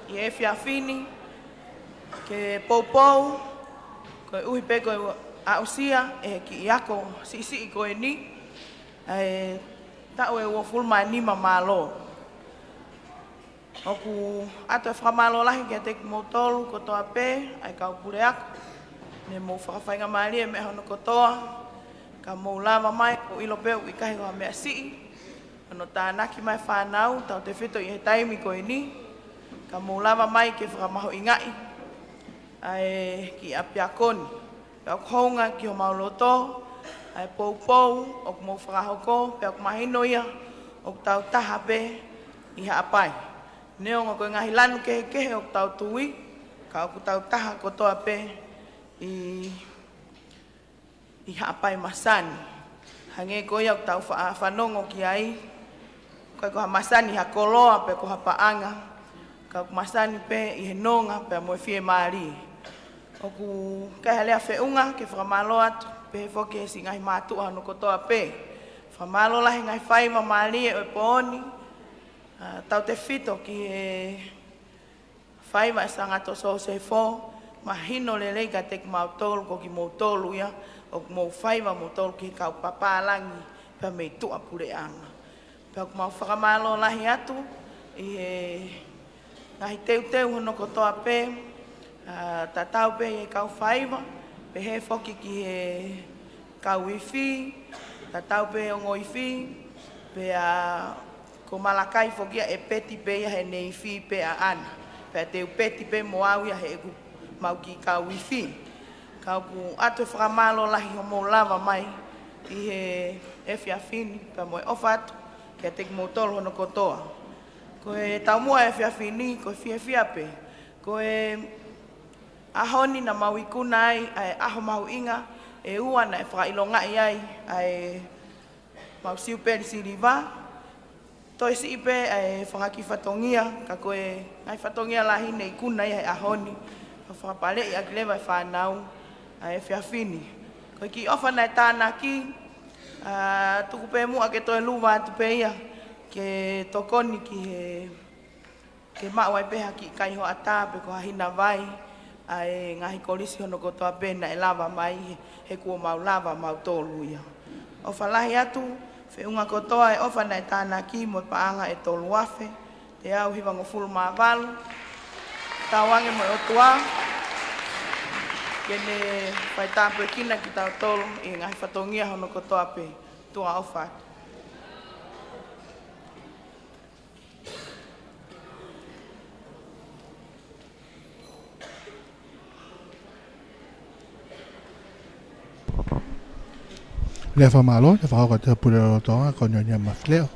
ʻi he efiafi ni ke poupou, koeʻuhi pē ko e aʻusia ʻe he kiʻi ako siʻisiʻi ko eni ʻa e taʻu ʻe uofulu mā nima mālō. ʻOku ʻoatu e fakamālō lahi kiate kimoutolu kotoa pē, ʻa e kau puleako, ne mou fakafaingamālie e meʻa hono kotoa, ka mou lava mai, ʻoku ou ʻilo pē ʻoku ʻikai ko ha meʻa siʻi hono tānaki mai e fānau, tautefito ʻi he taimi ko eni, ka mou lava mai ke fakamahuʻingaʻi ʻa e kiʻi ʻapiako ni. Pea ʻoku hounga ki homau loto ʻa e poupou ʻoku mou fakahoko, pea ʻoku mahino ia ʻoku tau taha pē ʻi Haʻapai. Neongo ko e ngaahi lanu kehekehe ʻoku tau tui, ka ʻoku tau taha kotoa pē ʻi, ʻi Haʻapai masani. Hangē ko ia ʻoku tau fa-, fanongo ki ai, ʻikai ko ha masani ha koloa pe ko ha paʻanga, ka ʻoku masani pē ʻi he nonga pea mo e fiemālie. ʻOku ʻikai ha lea feʻunga ke fakamālō atu, pehē foki ki he siʻi ngaahi mātuʻa hono kotoa pē. Fakamālō lahi ngaahi faiva mālie ʻo e pō ni, ʻa, tautefito ki he faiva ʻa e Sangato Sosefo, mahino lelei kiate kimautolu, ko kimoutolu ia ʻoku mou faiva moutolu ki he kau papālangi pea mei tuʻapuleʻanga. Pea ʻoku mau fakamālō lahi atu ʻi he ngaahi teuteu hono kotoa pē, ʻa, tatau pē ʻi he kau faiva, pehē foki ki he kau ifi, tatau pē ongo ifi, pea ko Malakai foki ia ʻe peti pē ia heʻene ifi pē ʻaʻana. Pea te u peti pē mo au ia heʻeku mau kiʻi kau ifi. Ka ʻoku ʻoatu e fakamālō lahi hoʻomou lava mai ʻi he efiafi ni, pea mo e ʻofa atu kiate kimoutolu hono kotoa. Ko e taumuʻa e efiafi ni, ko e fiefia pē. Ko e ʻaho ni naʻa mau ikuna ai ʻa e ʻaho mahuʻinga ʻe ua naʻe fakaʻilongaʻi ai ʻa e mau siupeli siliva. Toe siʻi pē ʻa e fanga kiʻi fatongia, ka ko e ngaahi fatongia lahi ne ikuna ia he ʻaho ni, ka fakapaleʻi ʻaki leva e fānau ʻa e efiafi ni. Ko e kiʻi ʻofa naʻe tānaki, ʻa, tuku pē muʻa ke toe luva atu pē ia, ke tokoni ki he ke maʻu ai pē ha kiʻi kai hoʻatā pe ko ha hina vai, ʻa e ngaahi kolisi hono kotoa pē naʻe lava mai he, he kuo mau lava mautolu ia. ʻOfa lahi atu, feʻunga kotoa e ʻofa naʻe tānaki mo e paʻanga ʻe tolu afe, teau hivangofulu mā valu, tauange mo e ʻOtua, ke ne faitāpuekina kitautolu ʻi he ngaahi fatongia hono kotoa pē. Tuʻa ʻofa atu. Lea fakamālō, lea fakahoko atu ʻe he Puleʻanga, ko Nionia Mafileʻo.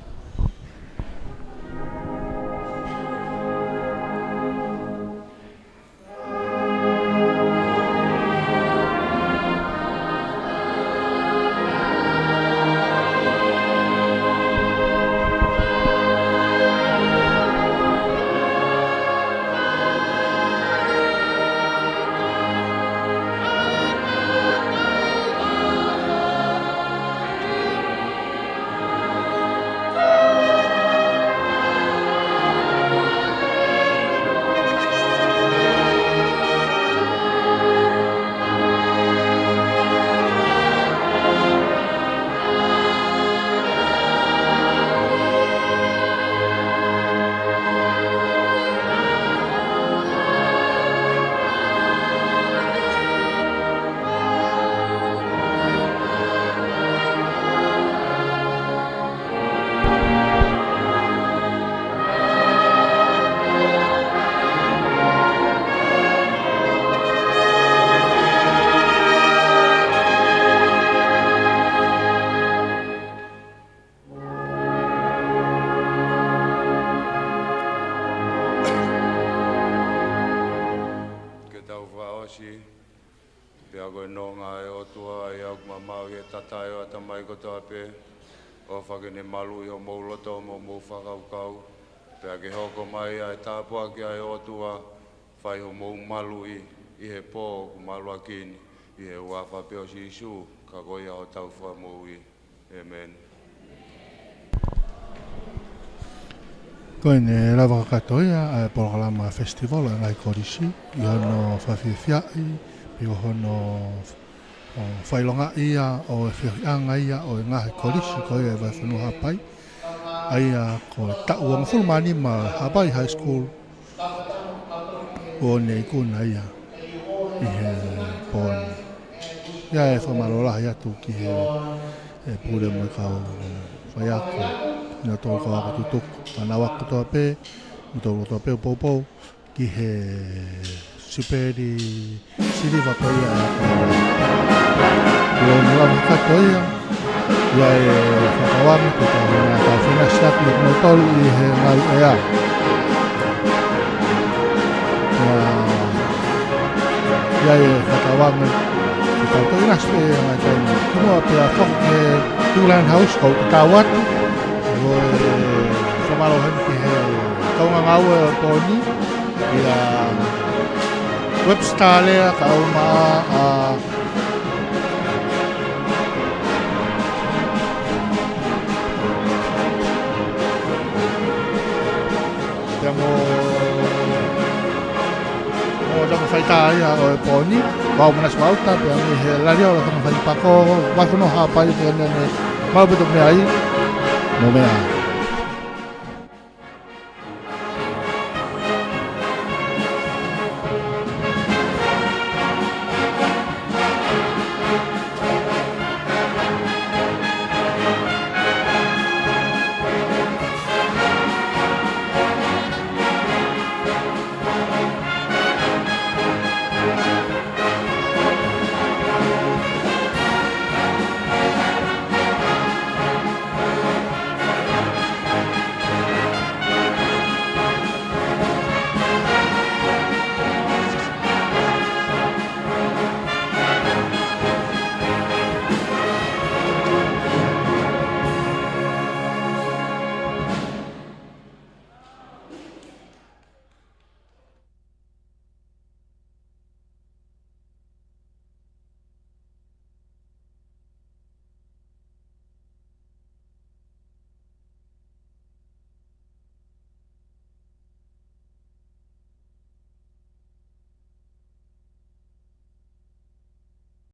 Ko e nonga ʻo e ʻOtua ʻa ia ʻoku mamaʻo ʻi he tatae ʻo e ʻatamai kotoa pē, ʻofa ke ne maluʻi homou loto mo homou fakakaukau, pea ke hoko mai ʻa e tāpuaki ʻa e ʻOtua, fai homou maluʻi ʻi he pō ʻoku maluʻaki ni, ʻi he huafa pē ʻo Sīsū, ka ko ia hotau Fakamoʻui. ʻĒmeni. Ko ʻene lava kakato ia ʻa e polokalama festival ʻa e ngaahi kolisi, ʻi hono fakafiefiaʻi, pea ʻi hono, ʻo, fakaʻilongaʻi ia ʻo e feohiʻanga ia ʻo e ngaahi kolisi ko ia ʻi Vaifonua Haʻapai. ʻA ia ko e taʻu hongofulu mā nima Haʻapai High School, ʻo ne ikuna ia ʻi he pō ni. ʻA ia ʻe fakamālō lahi atu ki he, ʻe, pule mo e kau faiako, ʻa ia ko e kau ako tutuku, fānau ako kotoa pē, mo e tau kotoa pē ʻo poupou ki he sipeli siliva ko ia ʻa e kau. Kuo ne lava kakato ia, ʻa ia ʻe fakatauange ke tau hanga ʻo fakaʻinasi atu mo kimoutolu ʻi he ngaahi ʻea. ʻA ia ʻe fakatauange ke tau toki ʻinasi pē ʻi he ngaahi taimi. Kimuʻa pea foki ki he Tulan House, ko e tau atu, ʻo e fakamālō heni ki he kaungāngāue ʻo e pō ni, ʻa ia Webster Lea kae ʻumaʻā ʻa, pea mo, mo e tangataʻeiki ia ʻo e pō ni, Vau Manasi Vauta, pea mei he Laliʻi ʻo e Tangataʻeiki Pako, Vaifonua Haʻapai, pea ne, ne, mau pito mea ai, mo mea.